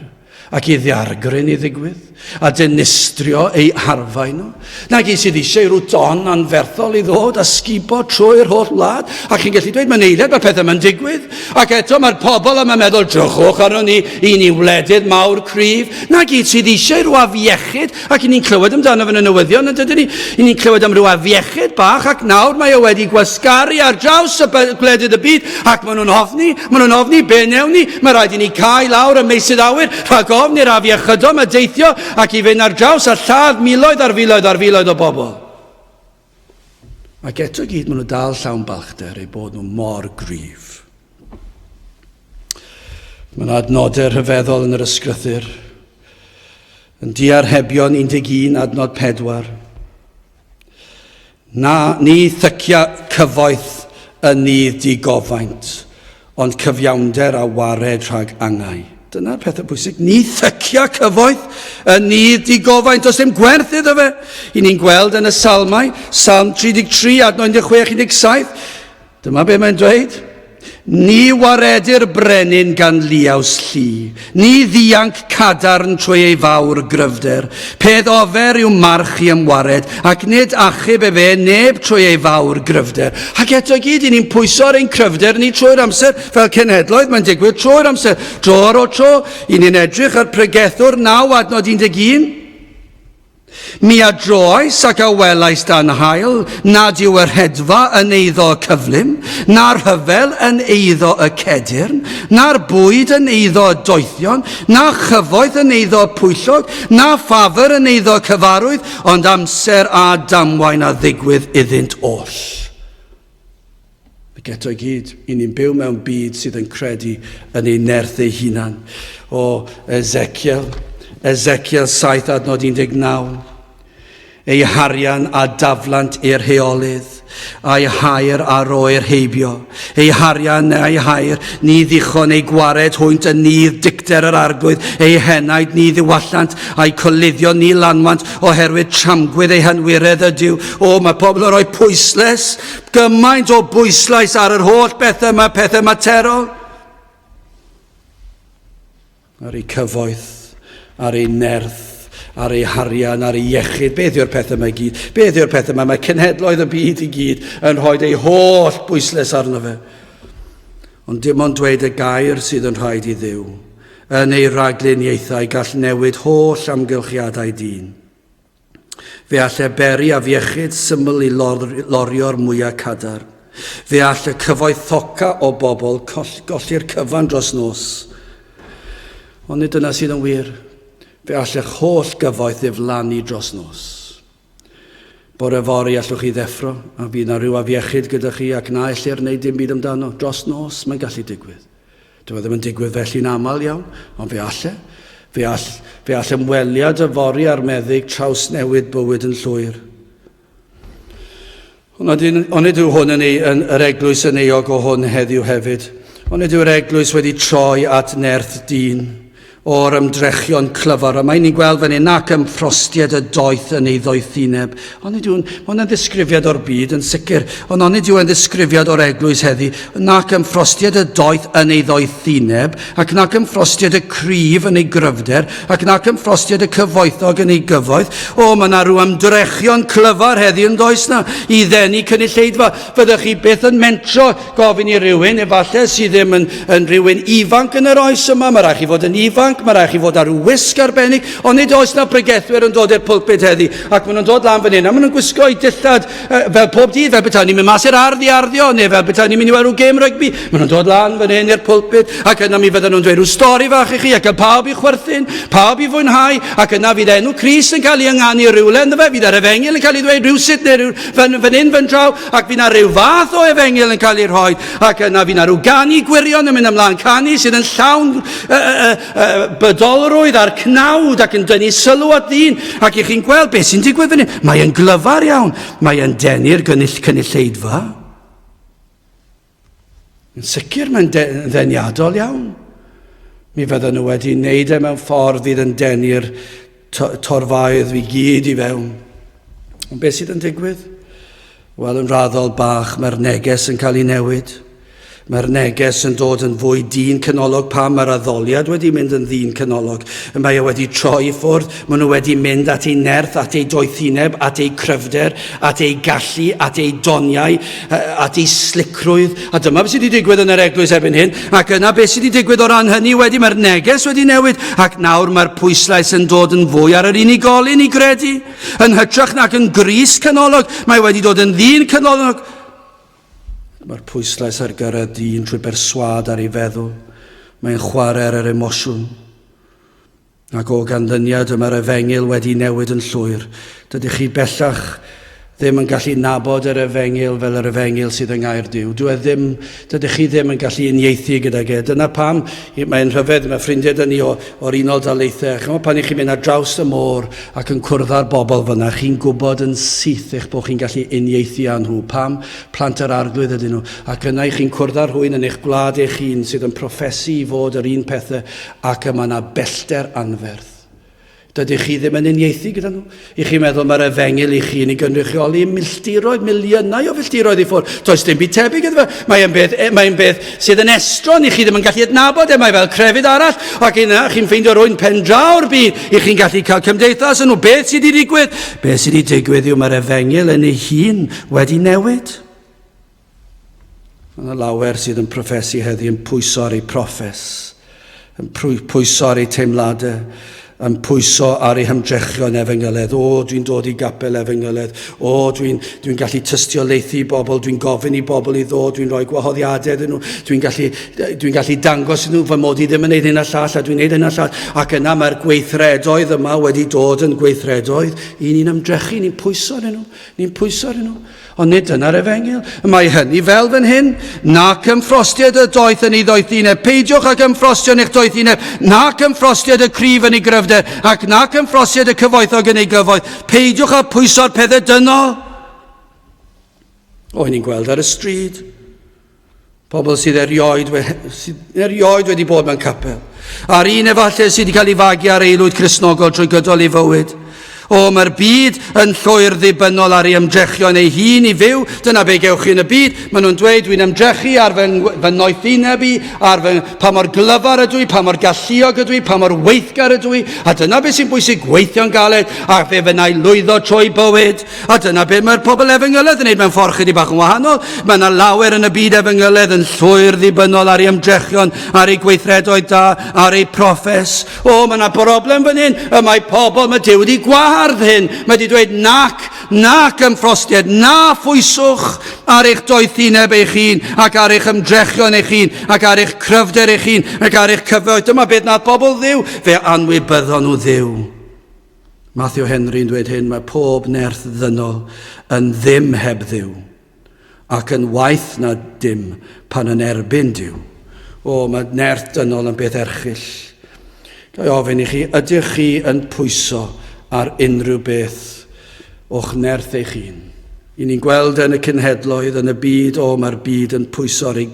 ac i ddaeargryn i ddigwydd, a dinistrio eu harfau nhw. Nag i sydd eisiau rhyw don anferthol i ddod a sgubo trwy'r holl wlad, ac chi'n gallu dweud, mae'n eiliad, mae'r pethau yma'n digwydd, ac eto mae'r pobl yma'n meddwl, drychwch arno ni, i ni wledydd mawr cryf. Nag i sydd eisiau rhyw afiechyd, Ac i ni'n clywed amdano fe yn y newyddion, yn dydyn ni? I ni'n clywed am rhyw afiechyd bach, ac nawr mae o wedi gwasgaru ar draws y gwledydd y byd, ac maen nhw'n ofni, maen nhw'n ofni, be newn ni? Mae rhaid i ni cau lawr y meysydd awyr rhag ofn i'r afiechydon ma deithio ac i fynd ar draws a lladd miloedd ar filoedd ar filoedd o bobl. Ac eto gyd maen nhw dal llawn balchder eu bod nhw mor gryf. Mae yna adnodau rhyfeddol yn yr ysgrythur. Yn Diarhebion 11 adnod 4. Na, ni thycia cyfoeth yn nydd digofaint, ond cyfiawnder a wared rhag angau. Dyna'r pethau pwysig. Ni thycia cyfoeth yn nydd digofaint. Does dim gwerth iddo fe. I ni'n gweld yn y salmau, Salm 33, adnod 16, 17. Dyma be mae'n dweud. Ni waredir brenin gan liaws llu, ni ddianc cadarn trwy ei fawr gryfder. Peth ofer yw march i ymwared, ac nid achub efe neb trwy ei fawr gryfder. Ac eto i gyd, i ni'n pwyso ar ein cryfder ni trwy'r amser, fel cenhedloedd, mae'n digwydd trwy'r amser. Dro ar ôl tro, i ni'n edrych ar Pregethwr 9 adnod 11. Mi a droais ac a welais dan haul nad yw y rhedfa yn eiddo y cyflym, na'r rhyfel yn eiddo y cedyrn, na'r bwyd yn eiddo y doethion, na chyfoeth yn eiddo y pwyllog, na ffafr yn eiddo y cyfarwydd, ond amser a damwain a ddigwydd iddynt oll. Ac eto i gyd, i ni'n byw mewn byd sydd yn credu yn ei nerth ei hunan. O Ezekiel, Ezekiel 7 adnod 19. Ei harian a daflant i'r heolydd, a'i hair a roer heibio. Ei harian a'i hair, ni ddichon ei gwared hwynt yn nydd dicter yr arglwydd, ei henaid ni ddiwallant, a'i coluddion ni lanwant, oherwydd tramgwydd ei hanwiredd ydyw. O, mae pobl yn rhoi pwysles Gymaint o bwyslais ar yr holl bethau yma, pethau materol. Ar eu cyfoeth, ar eu nerth, ar eu harian, ar eu iechyd. Beth yw'r pethau yma i gyd? Beth yw'r pethau yma? Mae cenhedloedd y byd i gyd yn rhoi eu holl bwysles arno fe. Ond dim ond dweud y gair sydd yn rhaid i Dduw. Yn ei ragluniaethau gall newid holl amgylchiadau dyn. Fe all e beri afiechyd syml i lorio'r mwyaf cadarn. Fe all y cyfoethoca o bobl golli'r cyfan dros nos. Ond nid dyna sydd yn wir. Fe all eich holl gyfoeth ddiflannu dros nos. Bore fory allwch chi ddeffro a fydd na rhyw afiechyd gyda chi ac na ellir wneud dim byd amdano. Dros nos mae'n gallu digwydd. Dyw e ddim yn digwydd felly'n aml iawn, ond fe all e. Fe all, fe all ymweliad yfory â'r meddyg trawsnewid bywyd yn llwyr. Ond onid yw hwn yn, ei, yn yr eglwys yn euog o hwn heddiw hefyd? Onid yw'r eglwys wedi troi at nerth dyn o'r ymdrechion clyfar? A mae ni'n gweld fan hyn nac ymffrostied y doeth yn ei ddoethineb. Onid yw'n, mae hwnna'n ddisgrifiad o'r byd yn sicr, ond onid yw'n ddisgrifiad o'r eglwys heddi, nac ymffrostied y doeth yn ei ddoethineb, ac nac ymffrostied y cryf yn ei gryfder, ac nac ymffrostied y cyfoethog yn ei gyfoeth. O, mae yna rhyw ymdrechion clyfar heddi yn does na, i ddenu cynulleidfa. Fyddech chi byth yn mentro gofyn i rywun, efallai, sydd ddim yn, yn rhywun ifanc yn yr oes yma, mae rhaid chi fod yn ifanc, mae rhaid chi fod ar ryw wisg arbennig, ond nid oes na bregethwyr yn dod i'r pulpit heddi, ac maen nhw'n dod lan fan hyn, a maen nhw'n gwisgo eu dillad fel pob dydd, fel petai ni'n mynd mas i'r ardd i arddio, neu fel petai ni'n mynd i weld rhyw gêm rygbi. Maen nhw'n dod lan fan hyn i'r pulpit, ac yna mi fydden nhw'n dweud rhyw stori fach i chi, ac yn pawb i chwerthin, pawb i fwynhau, ac yna fydd enw Crist yn cael ei ynganu rhywle ynddo fe, fydd yr efengyl yn cael ei ddweud rhywsut neu rhyw fan, fan hyn, fan draw, ac fydd na rhyw fath o efengyl yn cael ei rhoi, ac yna fydd na rhyw ganu gwirion yn mynd ymlaen, canu sydd yn llawn bydolrwydd a'r cnawd ac yn dynnu sylw at ddyn, ac i chi'n gweld beth sy'n digwydd fan hyn. Mae e'n glyfar iawn, mae e'n denu'r gynnull cynulleidfa. Yn sicr mae'n ddeniadol iawn. Mi fydden nhw wedi wneud e mewn ffordd fydd yn denu'r torfaoedd i gyd i fewn. Ond beth sydd yn digwydd? Wel, yn raddol bach, mae'r neges yn cael ei newid. Mae'r neges yn dod yn fwy dyn canolog pam mae'r addoliad wedi mynd yn ddyn canolog. Mae e wedi troi i ffwrdd, maen nhw wedi mynd at ei nerth, at ei doethineb, at ei cryfder, at ei gallu, at ei doniau, at ei slicrwydd. A dyma beth sydd wedi digwydd yn yr eglwys erbyn hyn. Ac yna beth sydd wedi digwydd o ran hynny wedi, mae'r neges wedi newid. Ac nawr mae'r pwyslais yn dod yn fwy ar yr unigolyn i gredu. Yn hytrach nag yn Grist canolog, mae wedi dod yn ddyn canolog. Mae'r pwyslais ar gyrraedd dyn trwy berswâd ar ei feddwl. Mae'n chwarae ar yr emosiwn. Ac o ganlyniad y mae'r efengyl wedi newid yn llwyr. Dydych chi bellach ddim yn gallu nabod yr efengyl fel yr efengyl sydd yng Ngair Duw. Dyw e ddim, dydych chi ddim yn gallu uniaethu gydag e. Dyna pam mae'n rhyfedd, mae ffrindiau dyn ni o, o'r Unol Daleithiau. Chymod, pan i chi'n mynd ar draws y môr ac yn cwrdd â'r bobl fyna, chi'n gwybod yn syth eich bod chi'n gallu uniaethu â nhw. Pam? Plant yr Arglwydd ydyn nhw. Ac yna i chi'n cwrdd â rhywun yn eich gwlad eich hun sydd yn proffesu i fod yr un pethau ac y mae yna bellter anferth. Dydych chi ddim yn uniaethu gyda nhw. I chi'n meddwl mae'r efengyl i chi yn ei gynrychioli milltiroedd, miliynau o filltiroedd i ffwrdd. Does dim byd tebyg iddo fe. Mae'n beth, e, mae'n beth sydd yn estron i chi ddim yn gallu adnabod e. Mae fel crefydd arall. Ac yna chi'n ffeindio rwy'n pen draw'r byd. I chi'n gallu cael cymdeithas yn nhw. Beth sydd wedi digwydd? Beth sydd wedi digwydd yw mae'r efengyl yn ei hun wedi newid. Mae yna lawer sydd yn proffesu heddi yn pwyso ar eu proffes, yn pwyso ar eu teimladau, yn pwyso ar eu hymdrechion efengyledd. O, dwi'n dod i gapel efengyledd. O, dwi'n dwi gallu tystiolaethu i bobl, dwi'n gofyn i bobl i ddod, dwi'n rhoi gwahoddiadau iddyn nhw, dwi'n gallu, dwi gallu dangos iddyn nhw fy mod i ddim yn neud hyn a llall, a dwi'n neud hyn a llall. Ac yna mae'r gweithredoedd yma wedi dod yn gweithredoedd i ni'n ymdrechu, ni'n pwyso arnyn nhw, ni'n pwyso arnyn nhw. Ond nid dyna'r efengyl. Y mae hynny fel fan hyn. Nac ymffrostied y doeth yn ei ddoethineb. Peidiwch ag ymffrostio yn eich doethineb. Nac ymffrostied y cryf yn ei gryfder. Ac nac ymffrostied y cyfoethog yn ei gyfoeth. Peidiwch â pwyso'r pethau dynol. O, ni'n gweld ar y stryd. Pobl sydd erioed, we, sydd erioed wedi bod mewn capel. A'r un efallai sydd wedi cael ei fagu ar aelwyd Cristnogol trwy gydol ei fywyd. O, mae'r byd yn llwyr ddibynnol ar ei ymdrechion ei hun i fyw. Dyna be gewch chi yn y byd. Maen nhw'n dweud, dwi'n ymdrechu ar fy, fy noethineb i, ar fy, pa mor glyfar ydw i, pa mor galluog ydw i, pa mor weithgar ydw i. A dyna beth sy'n bwysig, gweithio'n galed, a fe fyna i lwyddo trwy bywyd. A dyna beth mae'r pobl efengyledd yn neud mewn ffordd chydig bach yn wahanol. Mae yna lawer yn y byd efengyledd yn llwyr ddibynnol ar ei ymdrechion, ar ei gweithredoedd da, ar ei proffes. O, mae yna broblem fan hyn. Y mae pobl, mae Duw wedi gwahardd hyn. Mae wedi dweud nac, nac ymffrostied, na phwyswch ar eich doethineb eich hun, ac ar eich ymdrechion eich hun, ac ar eich cryfder eich hun, ac ar eich cyfoeth. Dyma beth nath pobl Dduw. Fe anwybyddon nhw Dduw. Matthew Henry'n dweud hyn, mae pob nerth ddynol yn ddim heb Dduw, ac yn waeth na dim pan yn erbyn Duw. O, mae nerth dynol yn beth erchyll. Ga i ofyn i chi, ydych chi yn pwyso ar unrhyw beth o'ch nerth eich hun? I ni'n gweld yn y cenhedloedd, yn y byd, o, mae'r byd yn pwyso ar ei,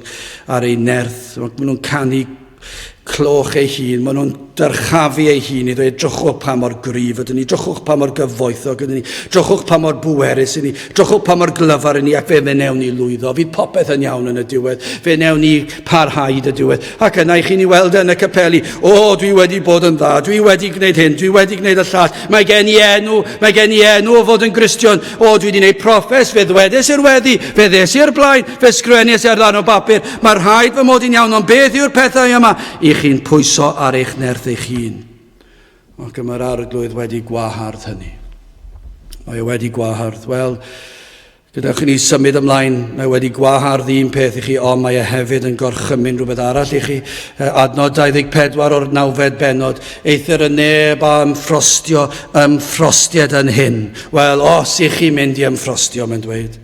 ar ei nerth. Maen nhw'n canu cloch ei hun, maen nhw'n dyrchafu ei hun i ddweud, drychwch pa mor gryf ydyn ni, drychwch pa mor gyfoethog ydyn ni, drychwch pa mor bwerus ydyn ni, drychwch pa mor glyfar ydyn ni, ac fe wnewn ni lwyddo, fydd popeth yn iawn yn y diwedd, fe wnewn ni parhau hyd y diwedd. Ac yna i chi'n ei weld yn y capeli, o, dwi wedi bod yn dda, dwi wedi gwneud hyn, dwi wedi gwneud y llall, mae gen i enw, mae gen i enw o fod yn Gristion, o, dwi wedi gwneud proffes, fe ddwedes i'r weddi, fe ddes i'r blaen, fe sgrennes ar ddarn o bapur, mae rhaid fy mod i'n iawn, ond beth yw'r pethau yma? I chi'n pwyso ar eich nerth eich hun. Ac y mae'r arglwydd wedi gwahardd hynny. Mae e wedi gwahardd. Wel, gyda chi ni symud ymlaen, mae wedi gwahardd un peth i chi, ond mae e hefyd yn gorchymyn rhywbeth arall i chi. Adnod 24 o'r nawfed bennod, eithr y neb a ymffrostio, ymffrostied yn hyn. Wel, os i chi mynd i ymffrostio, mae'n dweud,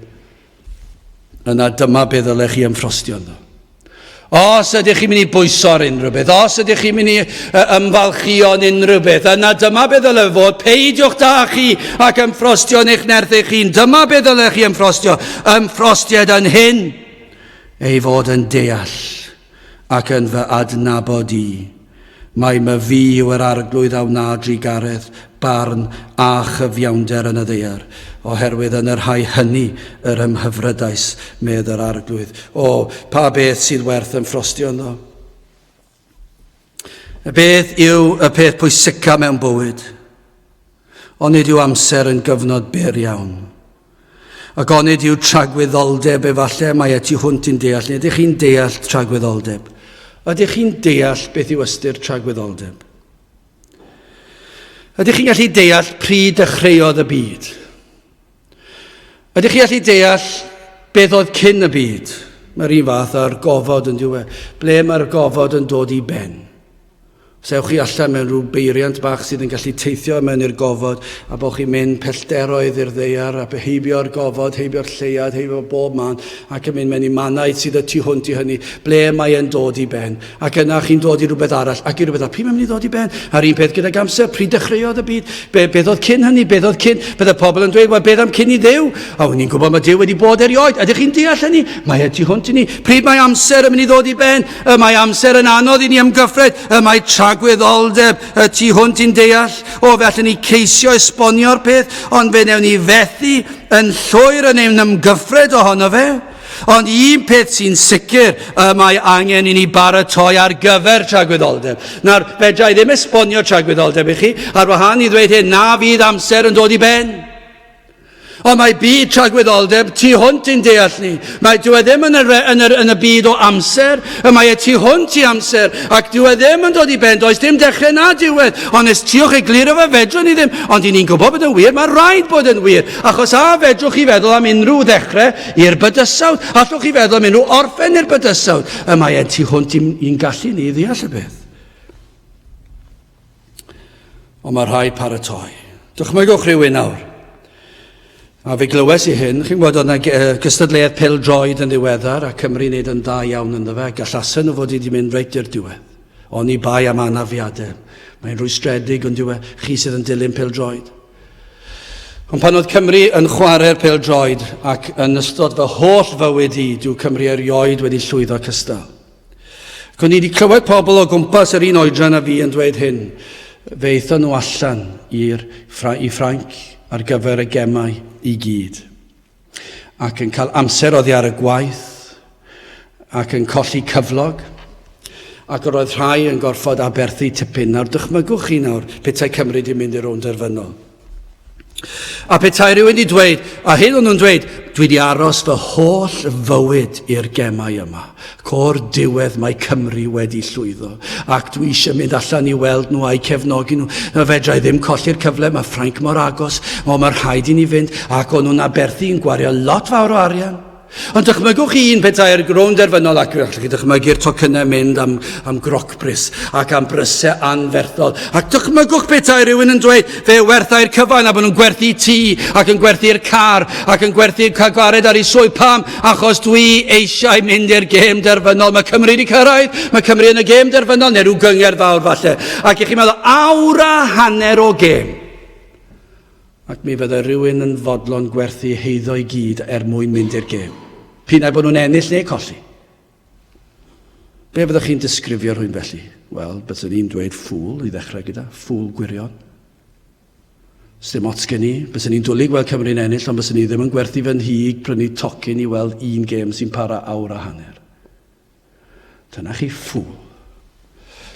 yna dyma be ddylech chi ymffrostio ynddo. Os ydych chi'n mynd i bwyso ar unrhyw beth, os ydych chi'n mynd i ymfalchio yn unrhyw beth, yna dyma beth ddylai fod, peidiwch da chi ac ymffrostio yn eich nerth eich hun. Dyma beth ddylai chi ymffrostio, ymffrostied yn hyn, ei fod yn deall ac yn fy adnabod i. Mai myfi yw yr Arglwydd a wna drugaredd, barn a chyfiawnder yn y ddaear, oherwydd yn y rhai hynny yr ymhyfrydais, medd yr Arglwydd. O, pa beth sydd werth ymffrostio ynddo? Y beth yw y peth pwysica mewn bywyd? Onid yw amser yn gyfnod byr iawn? Ac onid yw tragwyddoldeb efallai mae e tu hwnt i'n deall, neu ydych chi'n deall tragwyddoldeb? Ydych chi'n deall beth yw ystyr tragwyddoldeb? Ydych chi'n gallu deall pryd dechreuodd y byd? Ydych chi'n gallu deall beth oedd cyn y byd? Mae'r un fath â'r gofod yn diwedd. Ble mae'r gofod yn dod i ben? Sewch chi allan mewn rhyw beiriant bach sydd yn gallu teithio mewn i'r gofod a bod chi'n mynd pellteroedd i'r ddaear a heibio'r gofod, heibio'r lleuad, heibio bob man ac yn mynd mewn i mannau sydd y tu hwnt i hynny, ble mae e'n dod i ben. Ac yna chi'n dod i rhywbeth arall ac i rhywbeth arall. Pryd mae'n mynd i ddod i ben? A'r un peth gydag amser, pryd dechreuodd y byd? Be, beth oedd cyn hynny? Beth oedd cyn? Bydde pobl yn dweud, wel, beth am cyn i Dduw? A o'n i'n gwybod mae Duw wedi bod erioed. Ydych chi'n deall hynny? Mae e tu hwnt i ni. Pryd mae amser yn mynd i ddod i ben? Y mae amser yn anodd i ni ymgyffred, y mae tragwyddoldeb y tu hwnt i'n deall. O, fe allen ni ceisio esbonio'r peth, ond fe wnewn ni fethu yn llwyr yn ein ymgyffred ohono fe. Ond un peth sy'n sicr, y mae angen i ni baratoi ar gyfer tragwyddoldeb. Nawr, fedra i ddim esbonio tragwyddoldeb i chi, ar wahân i ddweud hyn, na fydd amser yn dod i ben. Ond mae byd tragwyddoldeb tu hwnt i'n deall ni. Mae dyw e ddim yn y, yn, y, yn y byd o amser, y mae e tu hwnt i amser, ac dyw e ddim yn dod i ben, does dim dechrau na diwedd. Ond nes triwch egluro fe, fedrwn ni ddim. Ond i ni'n gwybod bod yn wir, mae rhaid bod yn wir. Achos a fedrwch chi feddwl am unrhyw ddechrau i'r bydysawd? Allwch chi feddwl am unrhyw orffen i'r bydysawd? Y mae e tu hwnt i'n gallu ni ddeall y peth. Ond mae rhaid paratoi. Dychmygwch rhywun nawr. A fe glywes i hyn, chi'n gwybod, oedd yna gystadleuaeth pêl-droed yn ddiweddar a Cymru wneud yn dda iawn ynddo fe, gallasen nhw fod wedi mynd reit i'r diwedd. Oni bai am anafiadau. Mae'n rwystredig ond yw e, chi sydd yn dilyn pêl-droed. Ond pan oedd Cymru yn chwarae'r pêl-droed ac yn ystod fy holl fywyd i, dyw Cymru erioed wedi llwyddo cystal. Ac o'n i wedi clywed pobl o gwmpas yr un oedran a fi yn dweud hyn. Fe aethon nhw allan i'r, i Ffrainc ar gyfer y gemau i gyd. Ac yn cael amser oddi ar y gwaith, ac yn colli cyflog, ac yr oedd rhai yn gorfod aberthu tipyn. Nawr dychmygwch chi nawr petai Cymru wedi mynd i'r rownd derfynol. A petai rhywun wedi dweud, a hyn o'n nhw'n dweud, dwi wedi aros fy holl fywyd i'r gemau yma. Ac o'r diwedd mae Cymru wedi llwyddo. Ac dwi eisiau mynd allan i weld nhw a'u cefnogi nhw. Na fedra i ddim colli'r cyfle, mae Ffrainc mor agos, o mae rhaid i ni fynd. Ac o'n nhw'n aberthu yn gwario lot fawr o arian. Ond dychmygwch chi un petai'r rownd derfynol ac allwch chi dychmygu'r tocynnau mynd am, am grocbris ac am brysau anferthol. Ac dychmygwch petai rhywun yn dweud fe werthai'r cyfan a bod nhw'n gwerthu tŷ ac yn gwerthu'r car ac yn gwerthu'r cael gwared ar ei swydd. Pam? Achos dwi eisiau mynd i'r gêm derfynol. Mae Cymru wedi cyrraedd, mae Cymru yn y gêm derfynol neu rhyw gyngerdd fawr falle. Ac i chi'n meddwl awr a hanner o gêm. Ac mi fyddai rhywun yn fodlon gwerthu heiddo i gyd er mwyn mynd i'r gêm. P'un ai bod nhw'n ennill neu colli. Be fyddwch chi'n disgrifio rhywun felly? Wel, byswn i'n dweud ffŵl i ddechrau gyda, ffŵl gwirion. Sdim ots gen i, byswn i'n dwlu gweld Cymru'n ennill, ond byswn i ddim yn gwerthu fy nhŷ i prynu tocyn i weld un gêm sy'n para awr a hanner. Dyna chi ffŵl.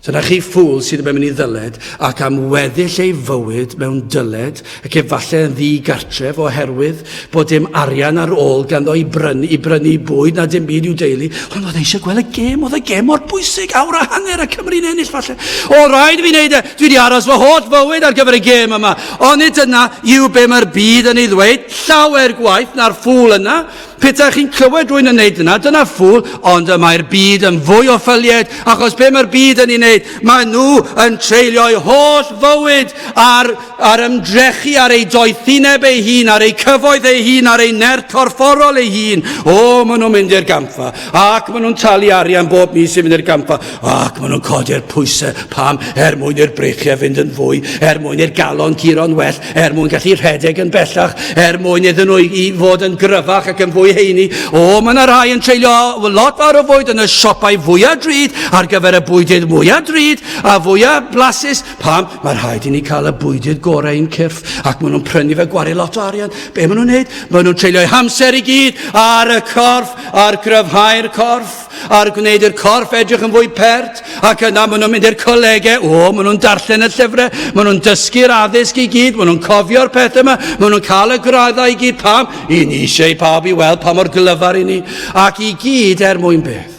Dyna chi ffŵl sydd yn mynd i ddyled ac am weddill ei fywyd mewn dyled ac efallai yn ddi-gartref oherwydd bod dim arian ar ôl ganddo i brynu, i brynu bwyd na dim byd i'w deulu. Ond oedd eisiau gweld y gêm, oedd y gêm mor bwysig, awr a hanner a Cymru'n ennill falle. O, rhaid i fi wneud e, dwi wedi aros fy holl fywyd ar gyfer y gêm yma. Ond nid dyna yw be mae'r byd yn ei ddweud, llawer gwaith na'r ffŵl yna. Petaech chi'n clywed rhywun yn neud yna, dyna ffŵl, ond y mae'r byd yn fwy o ffylied, achos be mae'r byd yn ei wneud? Maen nhw yn treulio'u holl fywyd ar, ar ymdrechu ar eu doethineb eu hun, ar eu cyfoeth eu hun, ar eu nerth corfforol eu hun. O, maen nhw'n mynd i'r gampfa, ac maen nhw'n talu arian bob mis i fynd i'r gampfa, Ac maen nhw'n codi'r pwysau, pam? Er mwyn i'r breichiau fynd yn fwy, er mwyn i'r galon curo'n well, er mwyn gallu rhedeg yn bellach, er mwyn iddyn nhw i fod yn gryfach ac yn fwy heini. O, mae yna rai yn treulio lot fawr o fwyd yn y siopau fwyaf drud ar gyfer y bwydydd mwyaf drud a fwyaf blasus. Pam? Mae rhaid i ni cael y bwydydd gorau i'n cyrff ac maen nhw'n prynu fe gwario lot o arian. Be maen nhw'n neud? Maen nhw'n treulio'u hamser i gyd ar y corff, ar gryfhau'r corff. A'r gwneud i'r corff edrych yn fwy pert, ac yna maen nhw'n mynd i'r colegau, o, maen nhw'n darllen y llyfrau, maen nhw'n dysgu'r addysg i gyd, maen nhw'n cofio'r pethau yma, maen nhw'n cael y graddau i gyd, pam? I ni eisiau i pawb i weld pa mor glyfar i ni, ac i gyd er mwyn beth?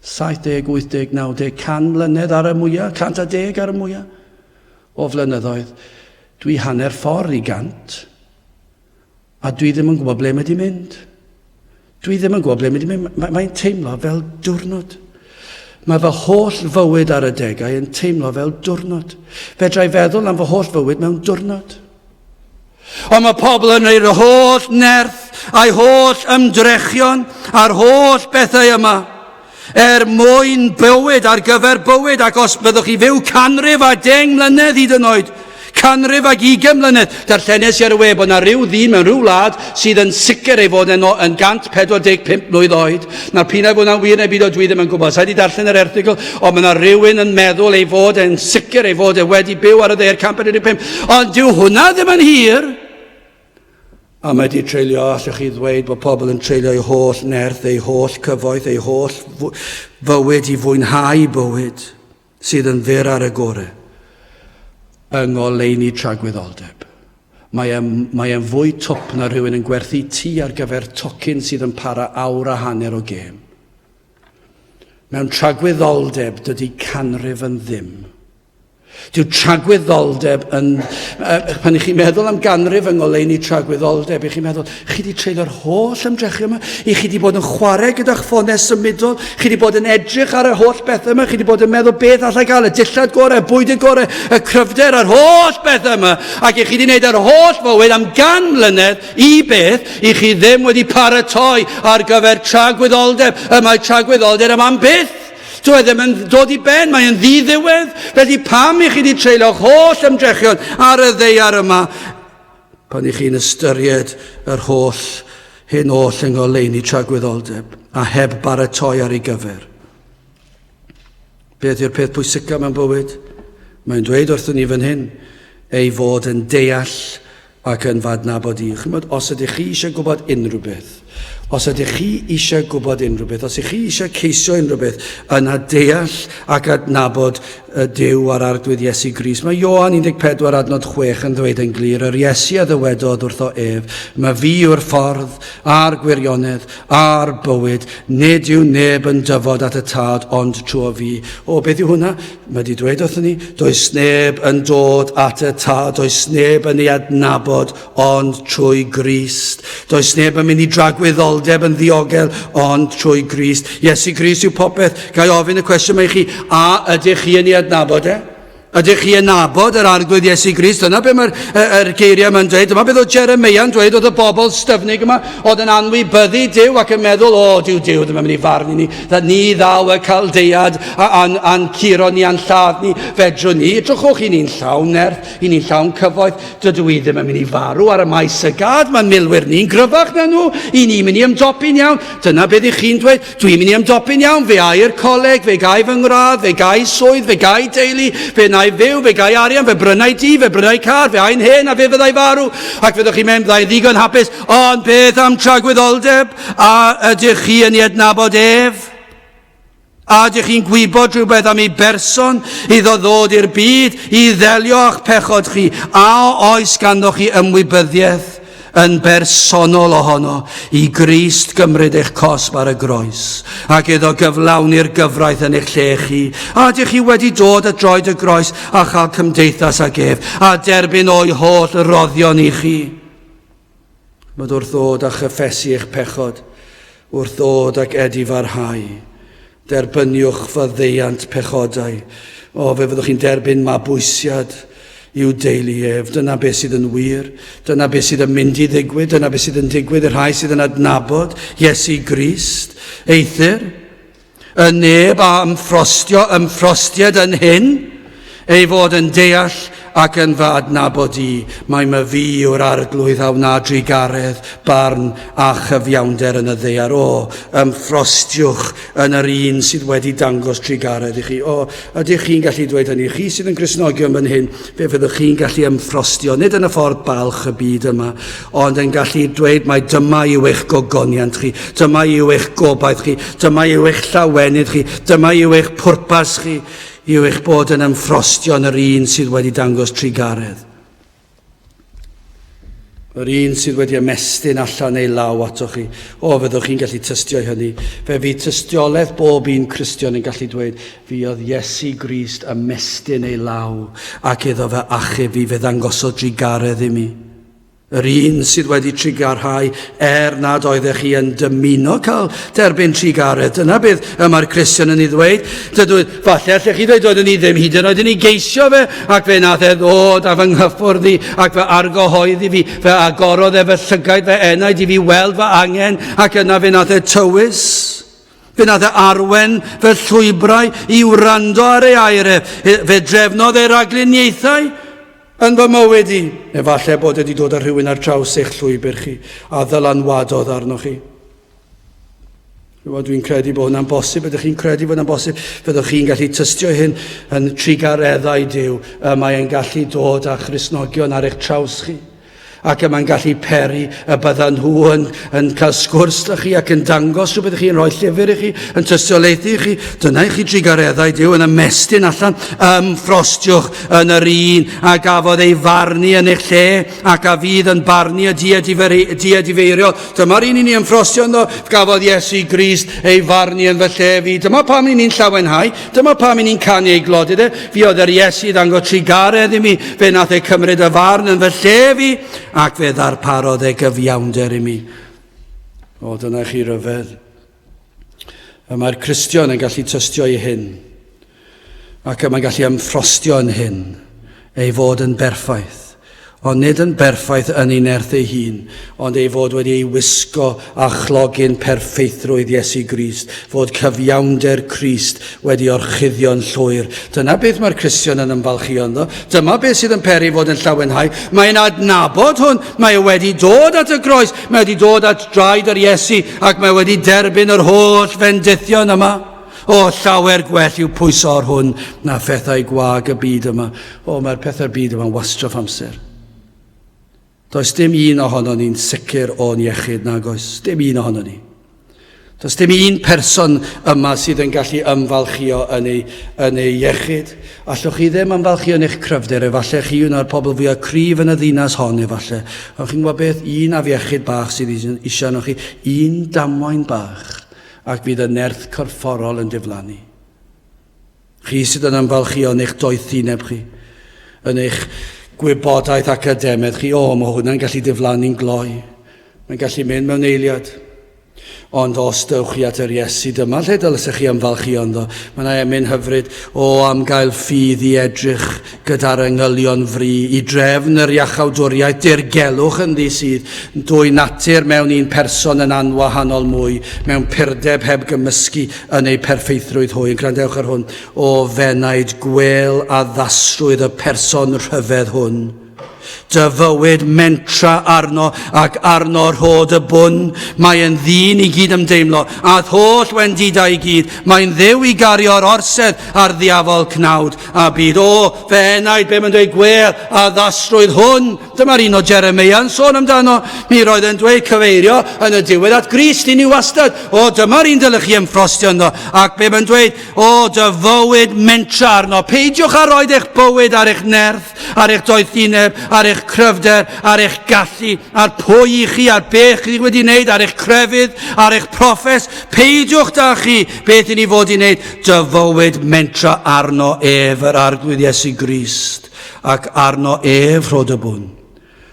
70, 80, 90, 100 mlynedd ar y mwyaf, 110 ar y mwyaf o flynyddoedd. Dwi hanner ffordd i gant. A dwi ddim yn gwybod ble mae di mynd. Dwi ddim yn gwybod ble mae di mynd. Mae'n teimlo fel diwrnod. Mae fy holl fywyd ar adegau yn teimlo fel diwrnod. Fedra i feddwl am fy holl fywyd mewn diwrnod. Ond mae pobl yn rhoi'r holl nerth a'i holl ymdrechion a'r holl bethau yma er mwyn bywyd ar gyfer bywyd ac os byddwch chi fyw 110 mlynedd hyd yn oed, 120 mlynedd, darllenes i ar y we bod yna rhyw ddyn mewn rhyw wlad sydd yn sicr ei fod yn, yn 145 mlwydd oed. Nawr p'un ai bod hwnna'n wir neu beidio dwi ddim yn gwybod. Sa i wedi darllen yr erthygl, ond mae yna rhywun yn meddwl ei fod e'n sicr ei fod e wedi byw ar y ddaear 145. Ond dyw hwnna ddim yn hir. A mae wedi treulio, allwch chi ddweud bod pobl yn treulio eu holl nerth, eu holl cyfoeth, eu holl fywyd i fwynhau bywyd sydd yn fyr ar y gore yng ngoleuni tragwyddoldeb. Mae e'n mae e'n fwy twp na rhywun yn gwerthu tŷ ar gyfer tocyn sydd yn para awr a hanner o gêm. Mewn tragwyddoldeb dydy canrif yn ddim. Dyw tragwyddoldeb yn... Pan i chi'n meddwl am ganrif yng ngoleuni tragwyddoldeb, i chi'n meddwl, chi wedi treulio'r holl ymdrechion yma, i chi wedi bod yn chwarae gyda'ch ffonau symudol, chi wedi bod yn edrych ar y holl bethau yma, chi wedi bod yn meddwl beth allai gael, y dillad gorau, y bwydydd gorau, y cryfder, yr holl bethau yma, ac i chi wedi gwneud yr holl fywyd am gan mlynedd i beth, i chi ddim wedi paratoi ar gyfer tragwyddoldeb, y mae tragwyddoldeb am am byth. Dyw e ddim yn dod i ben, mae e'n ddiddiwedd. Felly pam i chi wedi treulio'ch holl ymdrechion ar y ddaear yma pan i chi'n ystyried yr holl hyn oll yng ngoleuni tragwyddoldeb a heb baratoi ar ei gyfer? Beth yw'r peth pwysicaf mewn bywyd? Mae'n dweud wrthyn ni fan hyn ei fod yn deall ac yn fy adnabod i. Chimod, os ydych chi eisiau gwybod unrhyw beth, os ydych chi eisiau gwybod unrhyw beth, os ydych chi eisiau ceisio unrhyw beth, yna deall ac adnabod y Duw a'r Arglwydd Iesu Grist. Mae Ioan 14 adnod 6 yn ddweud yn glir, yr Iesu a ddywedodd wrtho ef, mae fi yw'r ffordd a'r gwirionedd a'r bywyd, nid yw neb yn dyfod at y Tad ond trwy fi. O, beth yw hwnna? Mae wedi dweud wrthyn ni, does neb yn dod at y Tad, does neb yn ei adnabod ond trwy Grist. Does neb yn mynd i dragwyddoldeb yn ddiogel ond trwy Grist. Iesu Grist yw popeth. Ga i ofyn y cwestiwn mae chi, a ydych chi yn ei adnabod e? Ydych chi yn nabod yr Arglwydd Iesu Grist? Dyna be mae'r er geiriau yma'n dweud. Dyma beth oedd Jeremeia'n dweud oedd y bobl styfnig yma, oedd yn anwybyddu Duw ac yn meddwl, o, dyw Duw ddim yn mynd i farnu ni, that ni ddaw y Caldeiad a'n, a'n curo ni a'n lladd ni, fedrwn ni. Edrychwch, i ni'n llawn nerth, i ni'n llawn cyfoeth, dydw i ddim yn mynd i farw ar y maes y gad, mae'n milwyr ni'n gryfach na nhw, i ni'n mynd i ymdopi'n iawn. Dyna beth i chi'n dweud. Dwi'n mynd i ymdopi'n iawn, fe ai i'r coleg, fe gai fy ngradd, fe gai swydd, fe gai deulu, fe wna i fyw, fe gai arian, fe brynai dŷ, fe brynai car, fe ai'n hen a fe fyddai farw. Ac fyddwch chi'n mynd, byddai'n ddigon hapus. Ond beth am tragwyddoldeb? A ydych chi yn ei adnabod ef? A ydych chi'n gwybod rhywbeth am ei berson iddo ddod i'r byd i ddelio â'ch pechod chi? A oes ganddo chi ymwybyddiaeth yn bersonol ohono i Grist gymryd eich cosb ar y groes ac iddo gyflawni'r gyfraith yn eich lle chi. A ydych chi wedi dod at droed y groes a chael cymdeithas ag ef a derbyn o'i holl roddion i chi? Bod wrth ddod a chyffesu eich pechod, wrth ddod ac edifarhau, Derbyniwch faddeuant pechodau. O, fe fyddwch chi'n derbyn mabwysiad i'w deulu ef. Dyna beth sydd yn wir. Dyna beth sydd yn mynd i ddigwydd. Dyna beth sydd yn digwydd i'r rhai sydd yn adnabod Iesu Grist. Eithr, y neb a ymffrostio ymffrostied yn hyn, ei fod yn deall ac yn fy adnabod i, mai myfi yw'r Arglwydd a wna drugaredd, barn a chyfiawnder yn y ddaear. O, ymffrostiwch yn yr un sydd wedi dangos trugaredd i chi. O, ydych chi'n gallu dweud hynny? Chi sydd yn Gristnogion fan hyn, fe fyddwch chi'n gallu ymffrostio, nid yn y ffordd balch y byd yma, ond yn gallu dweud mai dyma yw eich gogoniant chi, dyma yw eich gobaith chi, dyma yw eich llawenydd chi, dyma yw eich pwrpas chi, yw eich bod yn ymffrostio yn yr un sydd wedi dangos trugaredd. Yr un sydd wedi ymestyn allan ei law atoch chi. O, fyddwch chi'n gallu tystio i hynny. Fe fydd tystiolaeth bob un Cristion yn gallu dweud, fi oedd Iesu Grist ymestyn ei law ac iddo fe achub fi, fe ddangosodd drugaredd i mi. Yr un sydd wedi trugarhau er nad oeddech chi yn dymuno cael derbyn trugaredd. Dyna beth y mae'r Cristion yn ei ddweud. Dydw, falle allech chi ddweud, doeddwn i ddim hyd yn oed yn ei geisio fe, ac fe nath e ddod a fy nghyffwrdd i, ac fe argyhoeddi fi, fe agorodd e fy llygaid, fy enaid i fi weld fy angen, ac yna fe nath e tywys. Fe nath e arwen fy llwybrau i wrando ar ei air e. Fe drefnodd ei ragluniaethau Yn fy mywyd i, efallai bod wedi dod â rhywun ar draws eich llwybr chi a ddylanwadodd arnoch chi. Dwi'n credu bod hwnna'n bosib. Ydych chi'n credu bod hwnna'n bosib? Fyddwch chi'n gallu tystio hyn yn trugareddau Duw. Y mae e'n gallu dod â Christnogion ar eich traws chi. Ac y mae'n gallu peri y byddan nhw yn, yn cael sgwrs da chi ac yn dangos rhywbeth i chi, yn rhoi llyfr i chi, yn tystiolaethu i chi. Dyna i chi drugareddau Duw yn ymestyn allan. Ymffrostiwch yn yr un a gafodd ei farnu yn eich lle ac a fydd yn barnu y diedifeiriol. Dyma'r un i ni ymffrostio ynddo. Gafodd Iesu Grist ei farnu yn fy lle fi. Dyma pam i ni'n llawenhau. Dyma pam i ni'n canu ei glod iddo. Fi oedd yr Iesu i ddangos trugaredd i mi. Fe nath e cymryd y farn yn fy lle fi, ac fe ddarparodd e gyfiawnder i mi. O, dyna chi ryfedd. Y mae'r Cristion yn gallu tystio i hyn, ac y mae'n gallu ymffrostio yn hyn, ei fod yn berffaith. Ond nid yn berffaith yn ei nerth ei hun, ond ei fod wedi ei wisgo â chlogyn perffeithrwydd Iesu Grist, fod cyfiawnder Crist wedi orchuddio'n llwyr. Dyna beth mae'r Cristion yn ymfalchïo ynddo. Dyma beth sydd yn peri fod yn llawenhau. Mae'n adnabod hwn. Mae e wedi dod at y groes. Mae wedi dod at draed yr Iesu ac mae wedi derbyn yr holl fendithion yma. O, llawer gwell yw pwyso ar hwn na phethau gwag y byd yma. O, mae'r pethau'r byd yma'n wastraff amser. Does dim un ohono ni'n sicr o'n iechyd, nag oes. Dim un ohono ni. Does dim un person yma sydd yn gallu ymfalchio yn ei, yn ei iechyd. Allwch chi ddim ymfalchio yn eich cryfder, efallai chi un o'r pobl fwyaf cryf yn y ddinas hon, efallai. Ond chi'n gwybod beth? Un afiechyd bach sydd eisiau arnoch chi, un damwain bach, ac fydd y nerth corfforol yn diflannu. Chi sydd yn ymfalchïo yn eich doethineb chi, yn eich gwybodaeth academaidd chi, o, mae hwnna'n gallu diflannu'n gloi. Mae'n gallu mynd mewn eiliad. Ond os dewch chi at yr Iesu, dyma lle dylsech chi ymfalchïo ynddo. Mae yna emyn hyfryd, o am gael ffydd i edrych gyda'r angylion fri, i drefn yr iachawdwriaeth dirgelwch ynddi sydd, dwy natur mewn un person yn anwahanol mwy, mewn purdeb heb gymysgu yn eu perffeithrwydd hwy. Gwrandewch ar hwn. O fenaid, gwêl addasrwydd y person rhyfedd hwn. Dy fywyd mentra arno ac arno rhod y bwn. Mae yn ddyn i gyd ymdeimlo, a'th holl wendidau i gyd. Mae'n dduw i gario'r orsedd ar ddiafol cnawd a byd. O, fe enaid, be mae'n dweud, gwêl addasrwydd hwn. Dyma'r un o Jeremia yn sôn amdano. Mi roedd e'n dweud cyfeirio yn y diwedd at Grist i ni wastad. O, dyma'r un dylech chi ymffrostio ynddo. Ac be mae'n dweud, o, dy fywyd mentra arno. Peidiwch â roed eich bywyd ar eich nerth, ar eich doethineb, ar eich cryfder, ar eich gallu, ar pwy i chi, ar beth chi wedi wneud, ar eich crefydd, ar eich proffes. Peidiwch da chi beth i ni fod i wneud. Dy fywyd mentra arno ef, yr Arglwydd Iesu Grist. Ac arno ef rhod y bwn.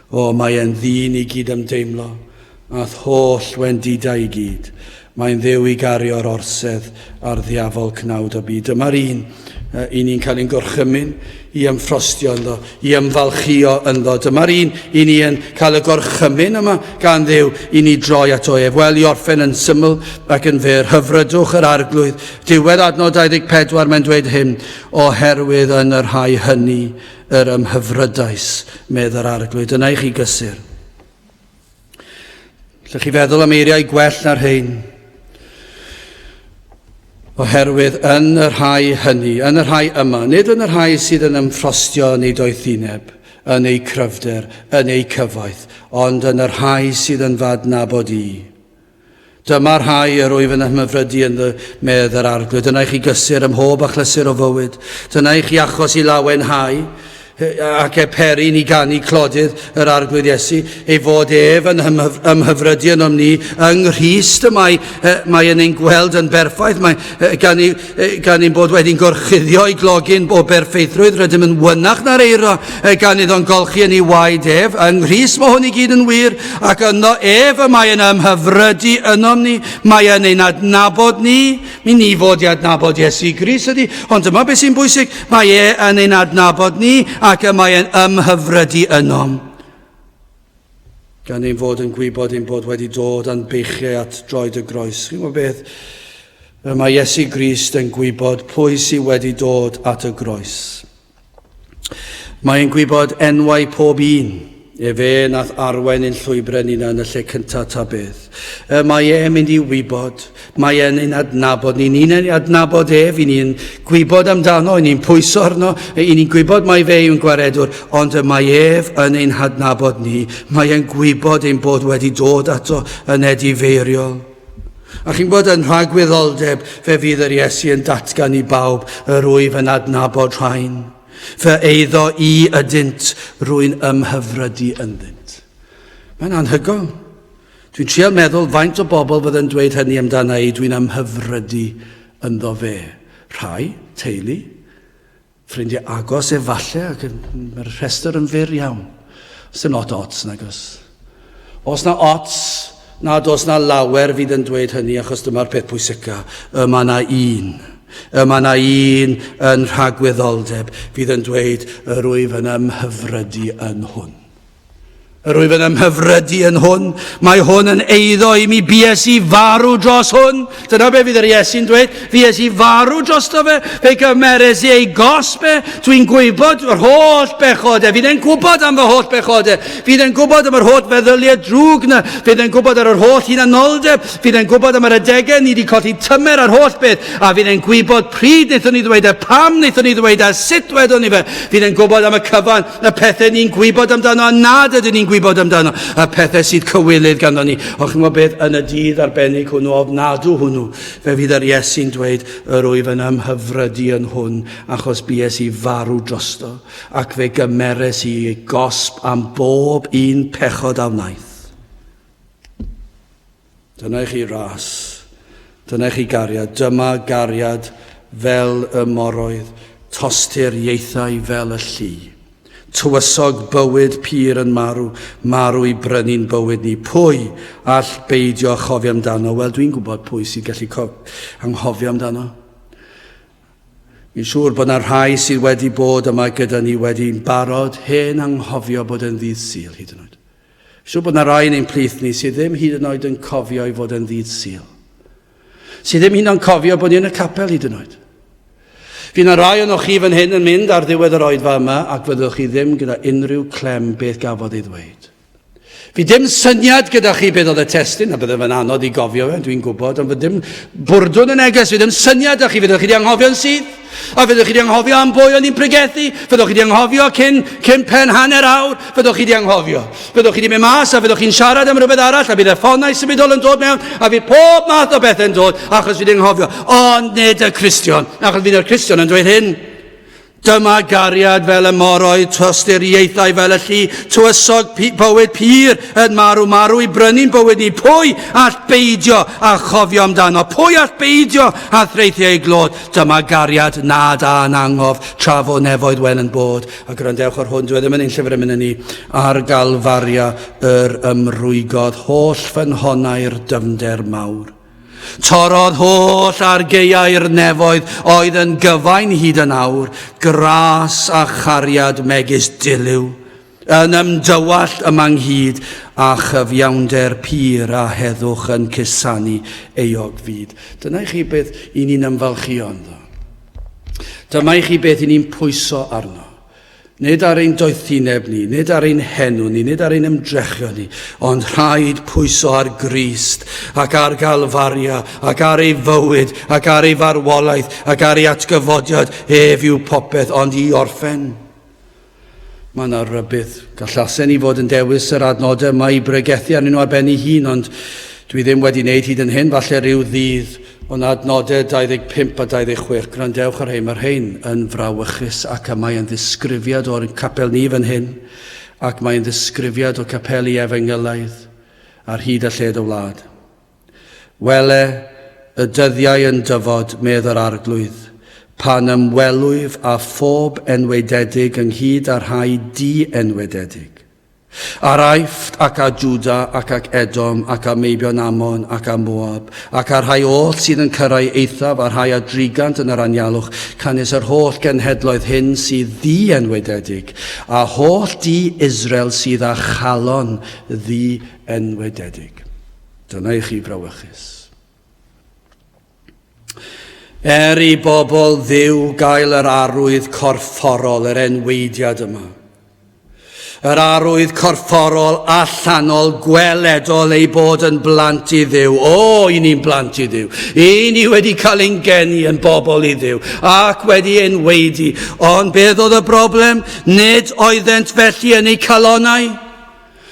O, mae e'n ddyn i gyd ymdeimlo, a'th holl wendidau i gyd. Mae'n dduw i gario'r orsedd a'r ddiafol cnawd o byd. Dyma'r un i ni'n cael ein gorchymyn i ymffrostio ynddo, i ymfalchïo ynddo. Dyma'r un i ni yn cael y gorchymyn yma gan Dduw i ni droi ato ef. Wel, i orffen yn syml ac yn fyr, hyfrydwch yr Arglwydd. Diwedd adnod 24 mae'n dweud hyn, Oherwydd yn y rhai hynny yr ymhyfrydais, medd yr Arglwydd. Dyna i chi gysur. Lle chi feddwl am eiriau gwell na'r rhain? Oherwydd yn y rhai hynny, yn y rhai yma, nid yn y rhai sydd yn ymffrostio yn eu doethineb, yn eu cryfder, yn eu cyfoeth, ond yn y rhai sydd yn f'adnabod i. Dyma'r rhai yr wyf yn ymhyfrydu ynddo, medd yr Arglwydd. Dyna i chi gysur ym mhob achlysur o fywyd. Dyna i chi achos i lawenhau. Ac e peri ni ganu clodydd yr Arglwydd Iesu, ei fod ef yn ymhyfrydu ynom ni yng Nghrist y mae, mae yn ein gweld yn berffaith, mae gan, i, gan ein bod wedi'n gorchuddio i glogyn o berffeithrwydd, rydym yn wynach na'r eira, gan iddo'n golchi yn ei waed ef. Yng Nghrist mae hwn i gyd yn wir, ac yno ef y mae yn ymhyfrydu ynom ni, mae yn ein adnabod ni, Mi ni fod i adnabod Iesu Grist ydy, ond dyma beth sy'n bwysig, mae e yn ein adnabod ni ac y mae e'n ymhyfrydu ynom. Gan ein fod yn gwybod ein bod wedi dod a'n beichiau at droed y groes. Chi'n gwybod beth? Y mae Iesu Grist yn gwybod pwy sydd wedi dod at y groes. Mae e'n gwybod enwau pob un. Efe nath arwain ein llwybrau ni'n yn y lle cyntaf ta beth. Y mae e'n mynd i wybod. Mae e'n ein adnabod ni. Ni'n ei adnabod ef, i ni'n gwybod amdano, i ni'n pwyso arno, i ni'n gwybod mai fe yw'n gwaredwr, ond y mae ef yn ein hadnabod ni. Mae e'n gwybod ein bod wedi dod ato yn edifeiriol. A chi'n gwybod, yn rhagwyddoldeb, fe fydd yr Iesu yn datgan i bawb, yr wyf yn adnabod rhain. Fy eiddo i ydynt, rwy'n ymhyfrydu ynddynt. Mae'n anhygoel. Dwi'n trial meddwl faint o bobl fydd yn dweud hynny amdana i, dwi'n ymhyfrydu ynddo fe. Rhai, teulu, Ffrindiau agos efallai, ac mae'r rhestr yn fyr iawn. Os dim lot o ots, nag oes. Os na ots, nad oes na lawer fydd yn dweud hynny, achos dyma'r peth pwysica. Y mae na un. Y mae na un yn rhagwyddoldeb fydd yn dweud yr wyf yn ymhyfrydu yn hwn. Yr wyf yn ymhyfrydu yn hwn. Mae hwn yn eiddo i mi. Bues i farw dros hwn. Dyna be fydd yr Iesu'n dweud. Fues i farw drosto fe. Fe gymeres i ei gosb e. Dwi'n gwybod yr holl bechode. Fydd e'n gwybod am fy holl bechode. Fydd e'n gwybod am yr holl feddyliau drwg na. Fydd e'n gwybod ar yr holl hunanoldeb. Fydd e'n gwybod am yr adegau ni wedi colli tymer a'r holl beth. A fydd e'n gwybod pryd wnaethon ni ddweud e, pam wnaethon ni ddweud e, sut ddwedon ni fe. Fydd e'n gwybod am y cyfan. Y pethau ni'n gwybod amdano a nad ydyn ni'n gwybod amdano. Y pethau sydd cywilydd ganddo ni. Ond chi'n gwybod beth, yn y dydd arbennig hwnnw, ofnadw hwnnw, fe fydd yr Iesu'n dweud, yr wyf yn ymhyfrydu yn hwn, achos bues i farw drosto, ac fe gymeres i ei gosb am bob un pechod a wnaeth. Dyna i chi ras. Dyna i chi gariad. Dyma gariad fel y moroedd, tostir ieithau fel y llu. Tywysog bywyd pur yn marw, marw i brynu'n bywyd ni. Pwy all beidio chofio amdano? Wel, dwi'n gwybod pwy sy'n gallu anghofio amdano. Fi'n siŵr bod yna rhai sydd wedi bod yma gyda ni wedi'n barod hen anghofio bod yn ddydd Sul hyd yn oed. Siŵr bod 'na rai yn ein plith ni sydd ddim hyd yn oed yn cofio ei fod yn ddydd Sul. Sydd ddim hyd yn oed yn cofio bod ni yn y capel hyd yn oed. Fydd 'na rai ohonoch chi fan hyn yn mynd ar ddiwedd yr oedfa yma ac fyddwch chi ddim gyda unrhyw clem beth gafodd ei ddweud. Fydd dim syniad gyda chi beth oedd y testun, a bydde fe'n anodd i gofio fe, dwi'n gwybod, ond fydd dim bwrdwn y neges, fydd dim syniad 'da chi, fyddwch chi wedi anghofio'n syth. A fyddwch chi wedi anghofio am bwy o'n i'n pregethu, fyddwch chi wedi anghofio cyn, cyn pen hanner awr, fyddwch chi wedi anghofio. Fyddwch chi wedi mynd mas a fyddwch chi'n siarad am rhywbeth arall, a bydd y ffonau symudol yn dod mewn, a fydd pob math o bethau'n dod, achos fydd anghofio. Ond nid y Cristion, achos fydd y Cristion yn dweud hyn. Dyma gariad fel y moroedd, tosturiaethau fel y llu, tywysog bywyd pur yn marw, marw i brynu'n bywyd ni. Pwy all beidio â chofio amdano? Pwy all beidio â threithio ei glod? Dyma gariad nad â'n angof, tra fo nefoedd wen yn bod. A gwrandewch ar hwn, dyw e ddim yn ein llyfr emynau ni. Ar Galfaria yr ymrwygodd holl ffynhonnau'r dyfnder mawr. Torrodd holl argaeau'r nefoedd oedd yn gyfain hyd yn awr, gras a chariad megis dilyw, yn ymdywallt yma ynghyd â chyfiawnder pur a heddwch yn cusanu euog fyd. Dyna i chi beth i ni'n ymfalchïo ynddo. Dyma i chi beth i ni'n pwyso arno. Nid ar ein doethineb ni, nid ar ein henw ni, nid ar ein ymdrechion ni, ond rhaid pwyso ar Grist ac ar Galfaria ac ar ei fywyd ac ar ei farwolaeth ac ar ei atgyfodiad. Ef yw popeth, ond i orffen. Mae yna rybudd. Gallasen ni fod yn dewis yr adnodau yma i bregethu arnyn nhw ar ben ei hun, ond Dwi ddim wedi wneud hyd yn hyn, falle rhyw ddydd, ond adnodau 25 a 26, gwrandewch ar rhein, mae rhein yn frawychus ac y mae yn ddisgrifiad o'r capel ni fan hyn, ac mae'n ddisgrifiad o capeli efengylaidd ar hyd a lled y wlad. Wele, y dyddiau yn dyfod, medd yr Arglwydd, pan ymwelwyf â phob enwaededig ynghyd â rhai di-enwaededig. A'r Aifft, ac â Jwda, ac ag Edom, ac â meibion Ammon, ac â Moab, ac â'r rhai oll sydd yn cyrrae eithaf, a'r rhai a drigant yn yr anialwch, canys yr holl genhedloedd hyn sydd ddi-enwaededig, a holl dŷ Israel sydd â chalon ddi-enwaededig. Dyna i chi frawychus. Er i bobl Dduw gael yr arwydd corfforol, yr enweidiad yma, yr arwydd corfforol allanol gweledol ei bod yn blant i Dduw. O, i ni'n blant i Dduw. I ni wedi cael ein geni yn bobl i Dduw ac wedi enweidi. Ond beth oedd y broblem? Nid oeddent felly yn eu calonnau.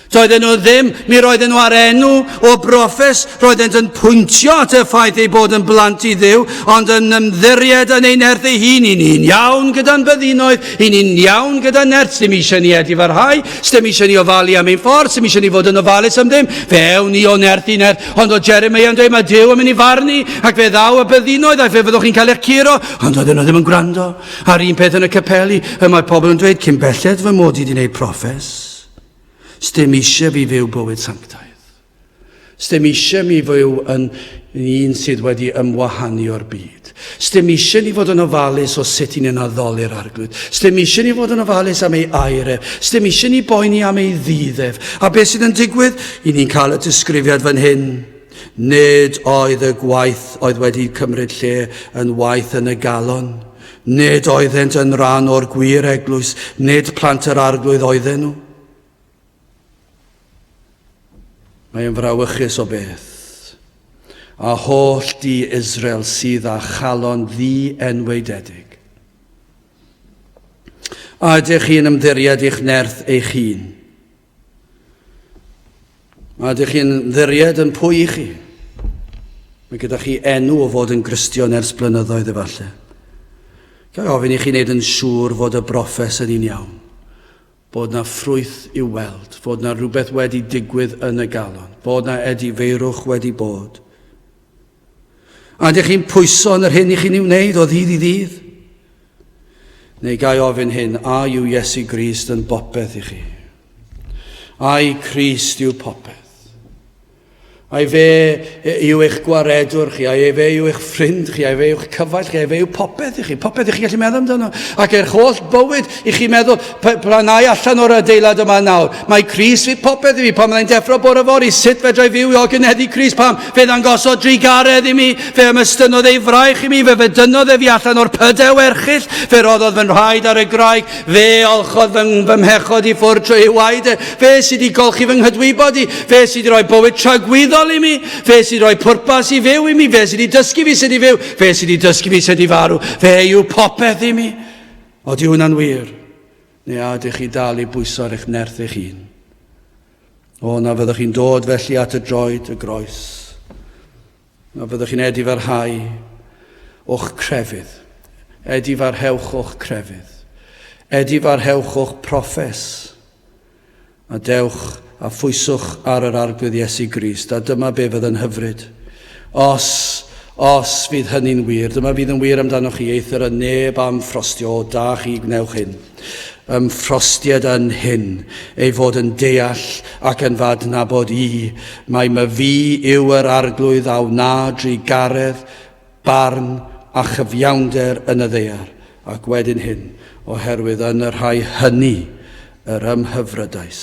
Doedden nhw ddim, mi roedden nhw ar enw o broffes, roeddent yn pwyntio at y ffaith eu bod yn blant i Dduw, ond yn ymddiried yn ei nerth ei hun. I ni'n iawn gyda'n byddinoedd, i ni'n iawn gyda nerth, sdim eisiau ni edifarhau, sdim eisiau ni ofalu am ein ffordd, sdim eisiau ni fod yn ofalus am ddim, fe ewn ni o nerth i nerth. Ond o Jeremiah yn dweud, mae Duw yn mynd i farnu, ac fe ddaw y byddinoedd, ac fe fyddwch chi'n cael eich curo. Ond oedden nhw ddim yn gwrando. A'r un peth yn y capeli, y mae pobl yn dweud, cyn belled fy mod i wedi gwneud proffes. Sdim eisiau fi fyw bywyd sanctaidd. Sdim eisiau mi fyw yn un sydd wedi ymwahanu o'r byd. Sdim eisiau ni fod yn ofalus o sut i ni'n addoli'r arglwydd. Sdim eisiau ni fod yn ofalus am ei air ef. Sdim eisiau ni boeni am ei ddydd ef. A beth sydd yn digwydd? I ni'n cael y disgrifiad fan hyn. Nid oedd y gwaith oedd wedi cymryd lle yn waith yn y galon. Nid oeddent yn rhan o'r gwir eglwys, nid plant yr arglwydd oedden nhw. Mae'n frawychus o beth. A holl di Israel sydd â chalon ddi-enwaededig. A ydych chi'n ymddiried i'ch nerth eich hun? A ydych chi'n ddiried yn pwy i chi? Mae gyda chi enw o fod yn Gristion ers blynyddoedd efallai. Ga i ofyn i chi wneud yn siŵr fod y broffes yn un iawn. Bod na ffrwyth i'w weld, fod na rhywbeth wedi digwydd yn y galon, fod na edifeirwch wedi bod. A ydych chi'n pwyso yn yr hyn i chi'n ei wneud o ddydd i ddydd? Neu gai ofyn hyn, a yw Iesu Grist yn bopeth i chi? Ai Crist yw popeth? Ai fe yw eich gwaredwr chi, ai fe yw eich ffrind chi, ai fe yw'ch cyfaill chi, ai fe yw popeth i chi, popeth i chi gallu meddwl amdano. Ac eich holl bywyd i chi meddwl, pan ai allan o'r adeilad yma nawr, mae Crist fydd popeth i fi, pan byddai'n deffro bore fory, sut fedrai fyw i ogynneddu Crist, pam fe ddangosodd drugaredd i mi, fe ymestynnodd ei fraich i mi, fe fedynnodd e fi allan o'r pydew erchyll, fe roddodd fy nhraed ar y graig, fe olchodd fy, fy mhechod i ffwrdd trwy ei waed e, fe sydd wedi golchi fy nghydwybod i, fe sydd wedi rhoi bywyd tragwyddol i mi, fe sydd wedi rhoi pwrpas i fyw i mi, fe sydd wedi dysgu fi sut i fyw, fe sydd wedi dysgu fi sut i farw, fe yw popeth i mi. Odi hwnna'n wir? Neu a ydych chi dal i bwyso ar eich nerth eich hun? O, na fyddwch chi'n dod felly at y droed y groes. Na fyddwch chi'n edifarhau o'ch crefydd. Edifarhewch o'ch crefydd. Edifarhewch o'ch proffes. A dewch a phwyswch ar yr Arglwydd Iesu Grist, a dyma be fydd yn hyfryd. Os, os fydd hynny'n wir, dyma fydd yn wir amdanoch chi, eithr y neb am ffrostio, o da chi gwnewch hyn. Ymffrostied yn hyn, ei fod yn deall ac yn fy adnabod i, mai myfi yw yr Arglwydd a wna drugaredd, barn a chyfiawnder yn y ddaear, ac wedyn hyn, oherwydd yn y rhai hynny yr ymhyfrydais,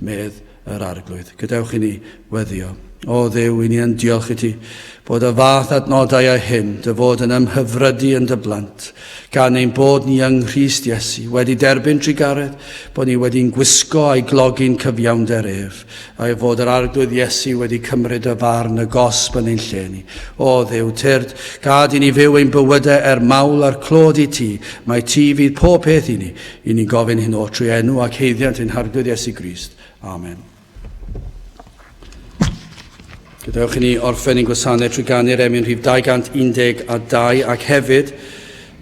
medd yr Arglwydd. Gadewch i ni weddio. O Dduw, i ni yn diolch i ti bod y fath adnodau â hyn, dy fod yn ymhyfrydu yn dy blant, gan ein bod ni yng Nghrist Iesu wedi derbyn trugaredd, bod ni wedi'n gwisgo a'i glogi'n cyfiawnder ef, a'i fod yr Arglwydd Iesu wedi cymryd y farn, y gosb yn ein lle ni. O Dduw, tyrd, gad i ni fyw ein bywydau er mawl a'r clod i ti, mae ti fydd pob peth i ni. I ni'n gofyn hyn oll trwy enw ac haeddiant ein Harglwydd Iesu Grist. Amen. Gadewch i ni orffen ein gwasanaeth trwy ganu'r emyn rhif 212 ac hefyd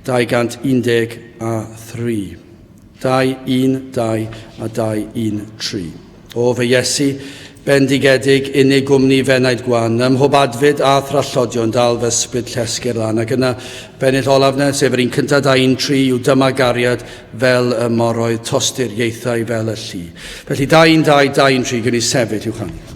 213. 2, 1, 2 a 2, 1, 3. O fy Iesu, bendigedig, unig gwmni fenaid gwan, ym mhob adfyd a thrallodion dal fy ysbryd llesg i'r lan. Ac yna, bennill olaf na, sef yr un cyntaf 2, 1, 3, yw dyma gariad fel y moroedd, tostur ieithau fel y llu. Felly 2, 1, 2, 2, 1, 3, gwn i sefyll i'w chanu.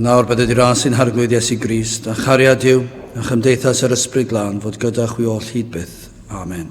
A nawr bydded i ras ein Harglwydd Iesu Grist, a chariad Duw, a chymdeithas yr Ysbryd Glân fod gyda chwi oll hyd byth. Amen.